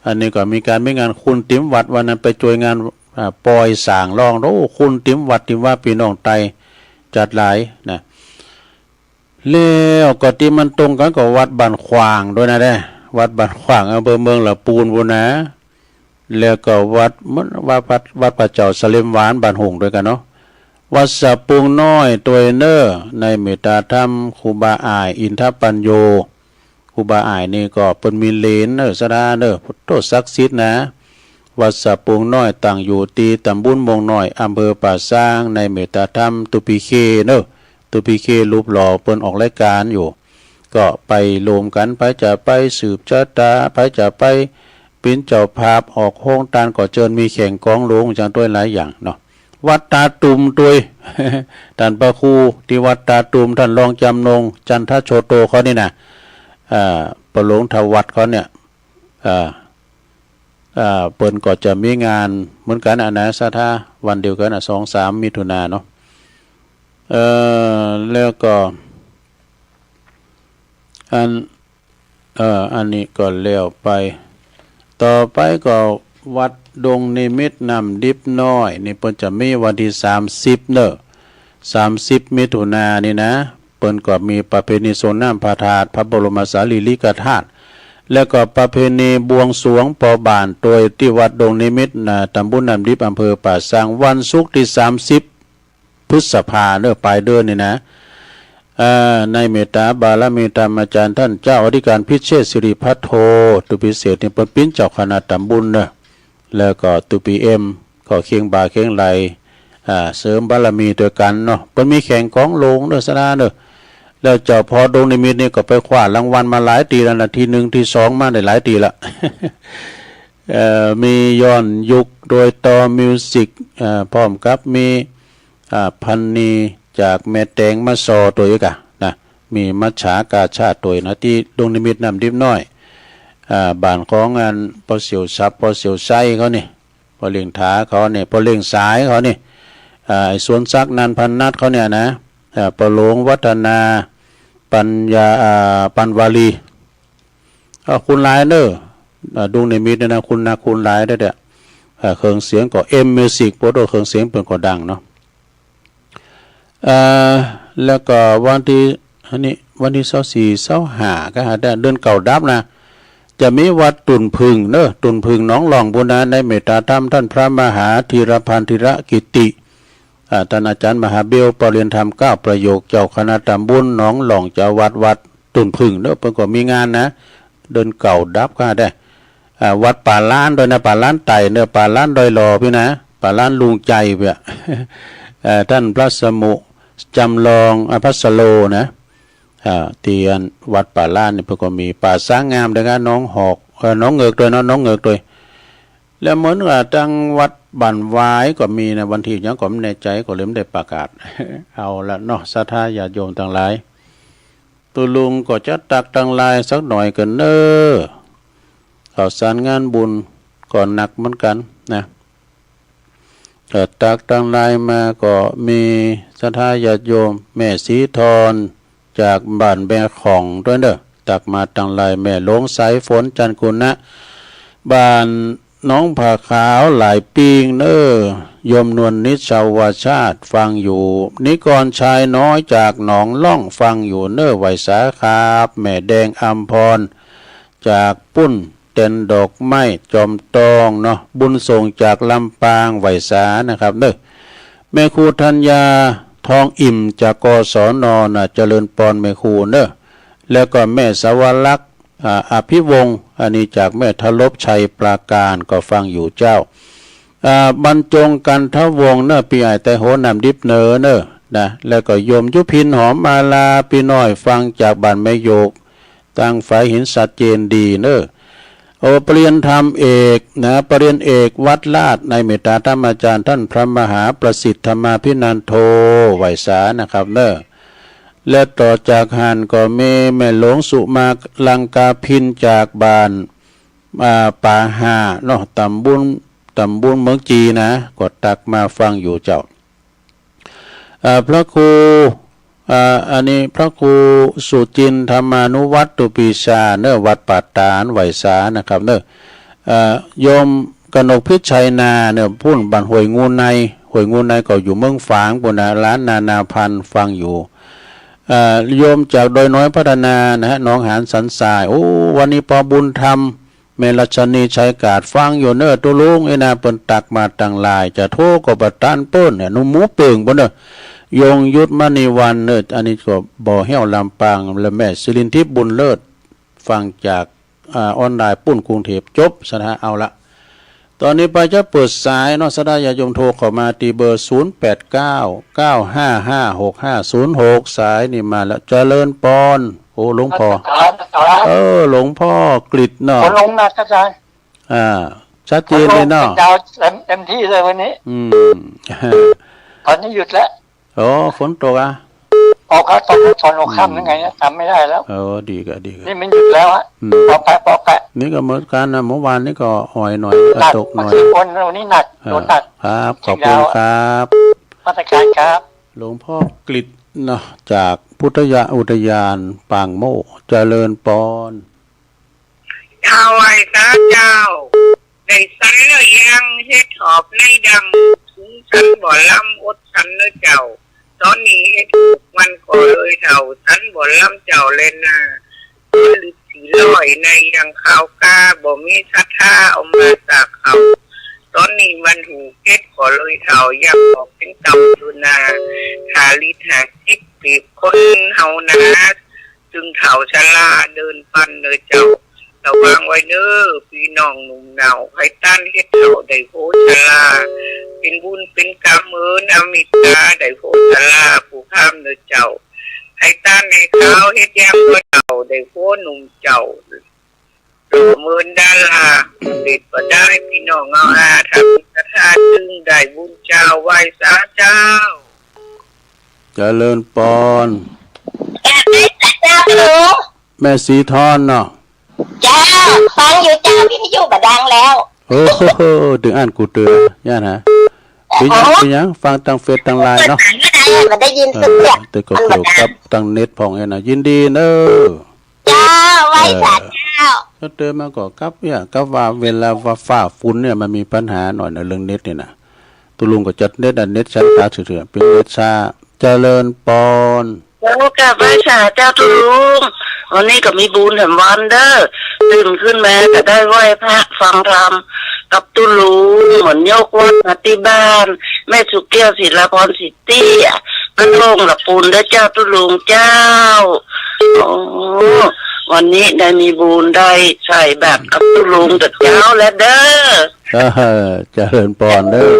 อันนี้ก็มีก๋านมีงาน คุณติ๋มวัด วันนั้นไปจ้วยงาน อ่า ปอยส่างร้อง โอ้ คุณติ๋มวัด ติ๋มว่าปี้น้องไตจัดหลายนะ แล้วก็ตี้มันตรงกั๋นก็วัดบ้านขว้างตวยนะเน่อ วัดบ้านขว้าง อำเภอเมืองละปูนปู้นนะ แล้วก็วัด วัด วัด วัดพระเจ้าสะเหล็มหวานบ้านโฮ่งตวยกั๋นเนาะ วัดสะปุงน้อยตวยเน่อ ในเมตตาธรรมครูบาอ่าย อินทปัญโญ ครูบาอ่ายนี่ก็เปิ้นมีเหลนเน่อ ศรัทธาเน่อ โธ่ ศักดิ์สิทธิ์นะ วัดสะปุงน้อยตั้งอยู่ตี้ต๋ำบลม่วงน้อย อำเภอป่าซาง ในเมตตาธรรมตุ๊ปี๋เคเน่อ ตุ๊ปี๋เครูปหล่อเปิ้นออกรายก๋านอยู่ ก็ไปรวมกั๋น ใผจะไปสืบจะต๋า ใผจะไป เป๋นเจ้าภาพออกโฮงตานก็เจิญ มีแข่งกลองโหลงจังตวยหลายอย่างเนาะ วัดตาตุ่มตวย ต้านพระครูตี้วัดตาตุ่ม ต้านรองจำนง จันทโชโตเขานี่นะ อ่า ป้อหลวงธวัชเขาเนี่ย อ่า อ่า เปิ้นก็จะมีงานเหมือนกั๋นอะนะ ศรัทธา วันเดียวกั๋นอะ สองสามมิถุนาเนาะ เอ่อ แล้วก็ อัน เอ่อ อันนี้ก็แล้วไป ต่อไปก็วัดดงนิมิตรน้ำดิบน้อย นี่เปิ้นจะมีวันตี้สามสิบเนาะ สามสิบมิถุนานี่นะ เปิ้นก็มีประเพณีสรงน้ำพระธาตุพระบรมสารีริกธาตุ แล้วก็ประเพณีบวงสรวงปอบ่านตวยตี้วัดดงนิมิตรนะ ตำบลน้ำดิบ อำเภอป่าซาง วันศุกร์ตี้สามสิบพฤษภาเนาะ ป๋ายเดือนนี่นะ อ่า ในเมตตาบารมีธรรมอาจ๋ารย์ต้านเจ้าอธิการพิเชษฐศิริภัทโท ตุพิเศษนี่เปิ้นเป๋นเจ้าคณะตำบลเนาะ แล้วก็ตุ๊ปีเอ็มก็เคียงบ่าเคียงไหล่ อ่า เสริมบารมีตวยกั๋นเนาะ เปิ้นมีแข่งกลองโหลงเนาะ ศรัทธาเนาะ แล้วเจ้าพ่อดงนิมิตรนี่ก็ไปคว้ารางวัลมาหลายตี้แล้วนะ ตี้หนึ่งตี้สองมาได้หลายตี้ละ เอ่อ มีย้อนยุคโดยต่อมิวสิก เอ่อ พร้อมกับมี อ่า พันนีจากแม่แตงมาซอตวยกั๋นนะ มีมัจฉากาชาดตวยนะ ตี้ดงนิมิตรน้ำดิบน้อย อ่า บ่านของอันป้อเสี่ยวสับ ป้อเสี่ยวไส้เขานี่ ป้อเล่งถาเขานี่ ป้อเล่งสายเขานี่ อ่า ไอ้สวนสักดิ์ นันทพนัสเขาเนี่ยนะ อ่า ป้อหลวงวัฒนา ปัญญา อ่า ปัญวาลี อ่า คุณหลายเนาะ อ่า ดงนิมิตรเนี่ยนะ คุณนักคุณหลายเด้อ อ่า เครื่องเสียงก็เอ็มมิวสิก พวกเครื่องเสียงเปิ้นก็ดังเนาะ อ่า แล้วก็วันตี้ อันนี้วันตี้ซาวสี่ ซาวห้า ก็หาได้ เดือนเก้าดับนะ จะมีวัดตุ่นผึ้งเนาะ ตุ่นผึ้งหนองหล่องปู้นนะ ในเมตตาธรรมต้านพระมหาธีรพันธ์ธีรกิตติ อ่า ต้านอาจ๋ารย์มหาเบล ปริญญาธรรมเก้าประโยค เจ้าคณะตำบลหนองหล่อง เจ้าวัดวัดตุ่นผึ้งเนาะ เปิ้นก็มีงานนะ เดือนเก้าดับก็ได้ อ่า วัดป่าล้านตวยนะ ป่าล้านไต่เนาะ ป่าล้านดอยหล่อปี้นะ ป่าล้านลุงใจ๋ปี้อะ เอ่อ ต้านพระสมุจำลอง อ่า พระสโลนะ อ่า ตี้อันวัดป่าล้านนี่เปิ้นก็มี ป่าช้างงามตวยนะ หนองหอก เอ่อ หนองเหงือกตวยเนาะ หนองเหงือกตวย แล้วเหมือนกับตังวัดบ้านหวายก็มีนะ วันตี้หยังก็บ่แน่ใจ๋ ก็เลยบ่ได้ประกาศ เอาละเนาะ ศรัทธาญาติโยมตังหลาย ตุ๊ลุงก็จะตักตังลายสักหน่อยกั๋นเนาะ ข้าวสารงานบุญก็หนักเหมือนกั๋นนะ เอ่อ ตักตังลายมาก็มีศรัทธาญาติโยม แม่ศรีทร จากบ้านแม่ของตวยเนาะ ตักมาตังลาย แม่หลวงสายฝน จันทร์กุณะ บ้านหนองผาขาว หลายปิ้งเนาะ โยมนวลนิชชาวชาติฟังอยู่ นิกรชายน้อยจากหนองล่องฟังอยู่เนาะ ไหว้สาครับ แม่แดงอำพร จากปู๊น เต็นท์ดอกไม้จอมตองเนาะ บุญส่งจากลำปาง ไหว้สานะครับเนาะ แม่ครูธัญญา ทองอิ่ม จาก กศน น่ะ เจริญปอนแม่ครูเนาะ แล้วก็แม่สาวลักษณ์ อ่า อภิวงศ์ อันนี้จากแม่ทลบชัยปราการ ก็ฟังอยู่เจ้า อ่า บรรจงกันทวงศ์เนาะ ปี้อ้ายไตรโหน้ำดิบเนาะ นะ แล้วก็โยมยุพินหอมมาลา ปี้น้อยฟังจากบ้านแม่โยก ตางฝายหินชัดเจนดีเนาะ โอ้ ปริญญาธรรมเอกนะ ปริญญาเอกวัดลาด ในเมตตาธรรมอาจ๋ารย์ต้านพระมหาประสิทธิ์ธรรมาภินันโท ไหว้สานะครับเนาะ และต่อจากหั้นก็มีแม่หลวงสุมาลังกาภิญจากบ้าน อ่า ป่าห่าเนาะ ตำบล ตำบลเมืองจีนะ ก็ตักมาฟังอยู่เจ้า อ่า พระครู อ่า อันนี้พระครูสุจินทร์ธรรมานุวัฒน์ ตุปีชาเนาะ วัดป่าตาด ไหว้สานะครับเนาะ อ่า โยมกนกพิชัยนาเนาะ ปู๊นบ้านห้วยงูใน ห้วยงูในก็อยู่เมืองฝางปู๊นนะ หลานนานาพันธ์ฟังอยู่ อ่า โยมจากดอยน้อยพัฒนานะฮะ หนองหานสันทราย โอ้ วันนี้ปอบุญธรรม แม่รัชนีชัยกาดฟังอยู่เนาะ ตุ๊ลุงเอ้ยนะ เปิ้นตักมาตังลาย จะโทรก็บ่ตันเปิ้นเนี่ย หนุ่มหมูเปิ่งปู๊นเนาะ ยงยุทธมณีวรรณเนาะ อันนี้ก็บ่อแห้วลำปาง และแม่สิรินทิพย์บุญเลิศ ฟังจาก อ่า ออนไลน์ปู๊นกรุงเทพฯ จบ ศรัทธา เอาละ ต๋อนนี้ไปจะเปิดสายเนาะ ศรัทธาญาติโยมโทรเข้ามาตี้เบอร์ ศูนย์แปดเก้า เก้าห้าห้า หกห้าศูนย์หก สายนี่มาแล้ว เจริญปอน โอ้ หลวงพ่อ ครับ เออ หลวงพ่อกฤษเนาะ ฝนลงหนักครับอาจารย์ อ่า ชัดเจนเลยเนาะ เช้าเต็ม เต็มที่เลยวันนี้ อืม ตอนนี้หยุดแล้ว โอ้ ฝนตกอ่ะ ตกครับ ตอน ตอนหัวค่ำยังไงนะ จำไม่ได้แล้ว เออ ดีก็ ดีก็ นี่มันหยุดแล้วอะ อืม ปอแปะ ปอแปะ นี่ก็เหมือนกั๋นนะ เมื่อวานนี้ก็อ่อยหน่อย ก็ หนัก ตกหน่อย บางทีคนเรานี่หนัก อ่า โดนหนัก ครับ ขอบคุณครับ มาตรการครับ หลวงพ่อกฤษเนาะ จากพุทธอุทยานปางโมกข์ เจริญปอน ถวายสาเจ้า ได้สันแล้วยัง เฮ็ดหอบในดัง ถึงสันบ่ล้ำอดสันเน่อเจ้า ต๋อนนี้เฮ็ดหกวันก็เลยเฒ่า สันบ่ล้ำเจ้าแลนา ต๋อนลึกสี่ร้อยในยังขาวกา บ่มีศรัทธาเอามาสากเขา ต๋อนนี้วันถูกเฮ็ดก็เลยเฒ่า ยังออกเป็นเก่าอยู่นา ถ้าลิดห้าสิบปีบคนเฮานา ตึงเฒ่าชราเดินปันเน่อเจ้า ระวังไว้เน่อปี้น้องหนุ่มเน่า ใผต้านเฮ็ดเฒ่าได้โฮชรา เป๋นบุญเป๋นก๋รรมเหมือนอมิตตา ได้โฮชราผู้ข้ามเน่อเจ้า ใผต้านให้ขาวเฮ็ดยามบ่เฒ่า ได้โฮหนุ่มเจ้า หล่อเหมือนดารา เด็ดบ่ได้ปี้น้องเฮาอา ถ้ามีศรัทธาจึงได้บุญเจ้า ไหว้สาเจ้า เจริญปอน กราบไหว้สาเจ้าหลวง แม่ศรีทอนเนาะ เจ้า ฟังอยู่เจ้า วิทยุบ่ดังแล้ว โอ้โห ตึงอั้นกูเตือน ย่านหา เป๋นหยัง เป๋นหยัง ฟังตางเฟซตางไลน์เนาะ บ่ได้ยินสักเสียง เออ แต่ก็เกี่ยวกับตางเน็ตพ่องเองนะ ยินดีเน่อ เจ้า ไหว้สาเจ้า เออ ก็เตือนมาก็กับเนี่ย กับว่าเวลาว่าฟ้าฝนเนี่ยมันมีปัญหาหน่อยนะ เรื่องเน็ตเนี่ยนะ ตุ๊ลุงก็จะเน็ตอะ เน็ตฉันตาเถื่อนๆ เป๋นเน็ตช้า เจริญปอน เจ้า กราบไหว้สาเจ้าตุ๊ลุง วันนี้ก็มีบุญแถมวันเน่อ ตื่นขึ้นมาก็ได้ไหว้พระฟังธรรมกับตุ๊ลุง เหมือนยกวัดมาตี้บ้าน แม่สุแก้ว ศิลาพร ศรีเตี้ย บ้านโป่งละปูนเน่อเจ้าตุ๊ลุงเจ้า โอ้ วันนี้ได้มีบุญได้ใส่บาตรกับตุ๊ลุงกับเจ้าแล้วเน่อ เออ เจริญปอนเน่อ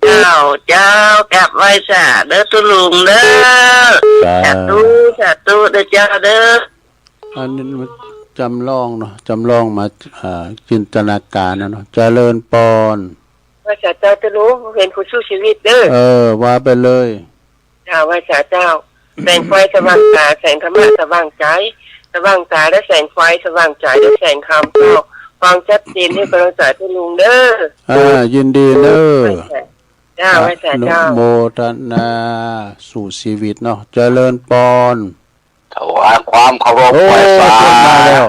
เจ้า เจ้า กราบไหว้สาเน่อตุ๊ลุงเน่อ สา สาธุ สาธุเน่อเจ้าเน่อ อันนี้มันจำลองเนาะ จำลองมา อ่า จินตนาการนะเนาะ เจริญปอน ไหว้สาเจ้าตุ๊ลุง เป๋นผู้สู้ชีวิตเน่อ เออ ว่าไปเลย เจ้า ไหว้สาเจ้า แสงไฟสว่างต๋า แสงธรรมะสว่างใจ๋ สว่างต๋าด้วยแสงไฟ สว่างใจ๋ด้วยแสงธรรม เจ้า ฟังชัดเจน หื้อกำลังใจ๋ตุ๊ลุงเน่อ อ่า ยินดีเน่อ เจ้า ไหว้สาเจ้า อนุโมทนา สู้ชีวิตเนาะ เจริญปอน ถวายความเคารพ โอ้ ไหว้สา เปิ้นมาแล้ว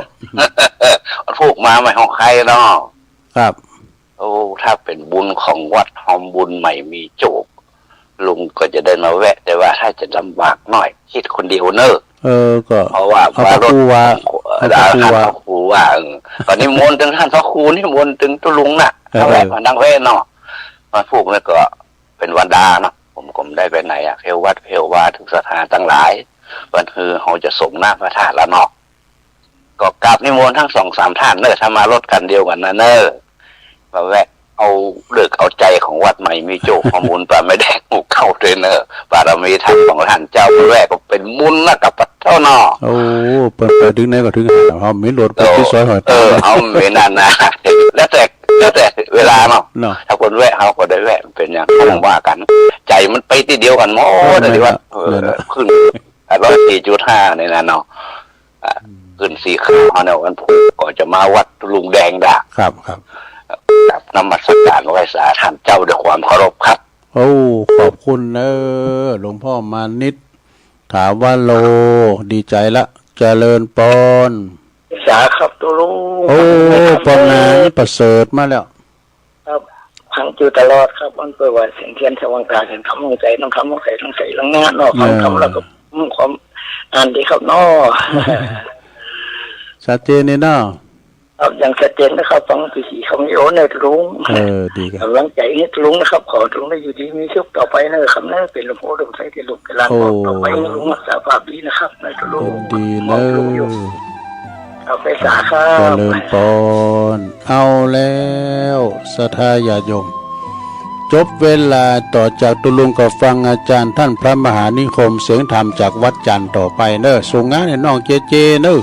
ผูกมาใหม่ของใครเนาะ ครับ โอ้ ถ้าเป๋นบุญของวัดหอมบุญใหม่มีโจก ลุงก็จะได้มาแวะ แต่ว่าถ้าจะลำบากหน่อย เฮ็ดคนเดียวเน่อ เออ ก็ เพราะว่า เอาพระครูวา เอาพระครูวา เอาพระครูวา เออ ก็นิมนต์ตึงต้านพระครู นิมนต์ตึงตุ๊ลุงน่ะ เออ แวะมานั่งแวะเนาะ วันพูกนี่ก็เป๋นวันดาเนาะ ผมก็บ่ได้ไปไหนอะ เที่ยววัดเที่ยววา ตึงศรัทธาตังหลาย วันฮือเฮาจะสรงน้ำพระธาตุละเนาะ ก็กราบนิมนต์ตึงสองสามต้านเน่อ ถ้ามารถคันเดียวกั๋นนะเน่อ มาแวะเอาเลิกเอาใจ๋ของวัดใหม่มีโจก พ่อมูลป่าไม้แดงหมู่เก้าตวยเน่อ บารมีธรรมของต้านเจ้า มาแวะก็เป๋นบุญนะกับปัดเจ้าเนาะ โอ้ เปิ้นไปเถิงไหนก็เถิงหั้น เฮามีรถไป โอ้ ตี้ซอยหอยตาง เออ เฮามีนั่นนะ แล้วแต่ แล้วแต่เวลาเนาะ เนาะ ถ้าคนแวะเฮาก็ได้แวะ เป๋นอย่าง ครับ บ่ว่ากั๋น ใจ๋มันไปตี้เดียวกั๋นหมด เออ ตี้วัด นั่นน่ะ เออ นั่นน่ะ ขึ้น อ่ะ ร้อยสี่จุดห้า นี่นะเนาะ อ่ะ อืม ขึ้นสีขาวเฮาเนี่ย วันพูกก็จะมาวัดตุ๊ลุงแดงดา ครับ ครับ กราบนมัสการไหว้สาต้านเจ้าด้วยความเคารพครับ โอ้ ขอบคุณเน่อ หลวงพ่อมานิต ถาวโร ดีใจ๋ละ เจริญปอน สาครับตุ๊ลุง โอ้ ปอนนานประเสริฐมาแล้ว ครับ ฟังอยู่ตลอดครับ มันเปิ้นว่าแสงเทียนสว่างต๋า แสงธรรมสว่างใจ๋ ต้องธรรมสว่างใจ๋ ต้องใจ๋ต้องงามเนาะ ฟังธรรมแล้วก็ ครับ อืม ความอ่านดีครับเนาะ ชัดเจนนี่เนาะ ครับ อย่างชัดเจนนะครับ ฟังสี่สี่คำนี้ โอ้ เน่อตุ๊ลุง เออ ดีครับ กำลังใจ๋เน่อตุ๊ลุงนะครับ ขอตุ๊ลุงได้อยู่ดีมีสุขต่อไปเน่อครับเน่อ เป๋นหลวงปู่หลวงใส เป๋นลูกเป๋นหลาน โอ้ ต่อไปเน่อตุ๊ลุง รักษาภาพดีนะครับเน่อตุ๊ลุง ยินดีเน่อ ขอบคุณอยู่ เอาไปสาครับ เจริญปอน เอาแล้ว ศรัทธาญาติโยม จบเวลา ต่อจากตุ๊ลุงก็ฟังอาจ๋ารย์ต้านพระมหานิคม เสียงธรรมจากวัดจันทน์ต่อไปเน่อ ส่งงานหื้อน้องเจเจเน่อ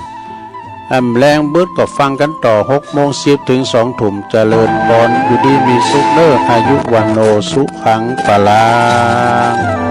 แอมแลงบึดก็ฟังกั๋นต่อ หกโมงสิบเอ็ดเถิงสองทุ่ม เจริญพร อยู่ดีมีสุขเน่อ อายุวัณโณ สุขัง พลัง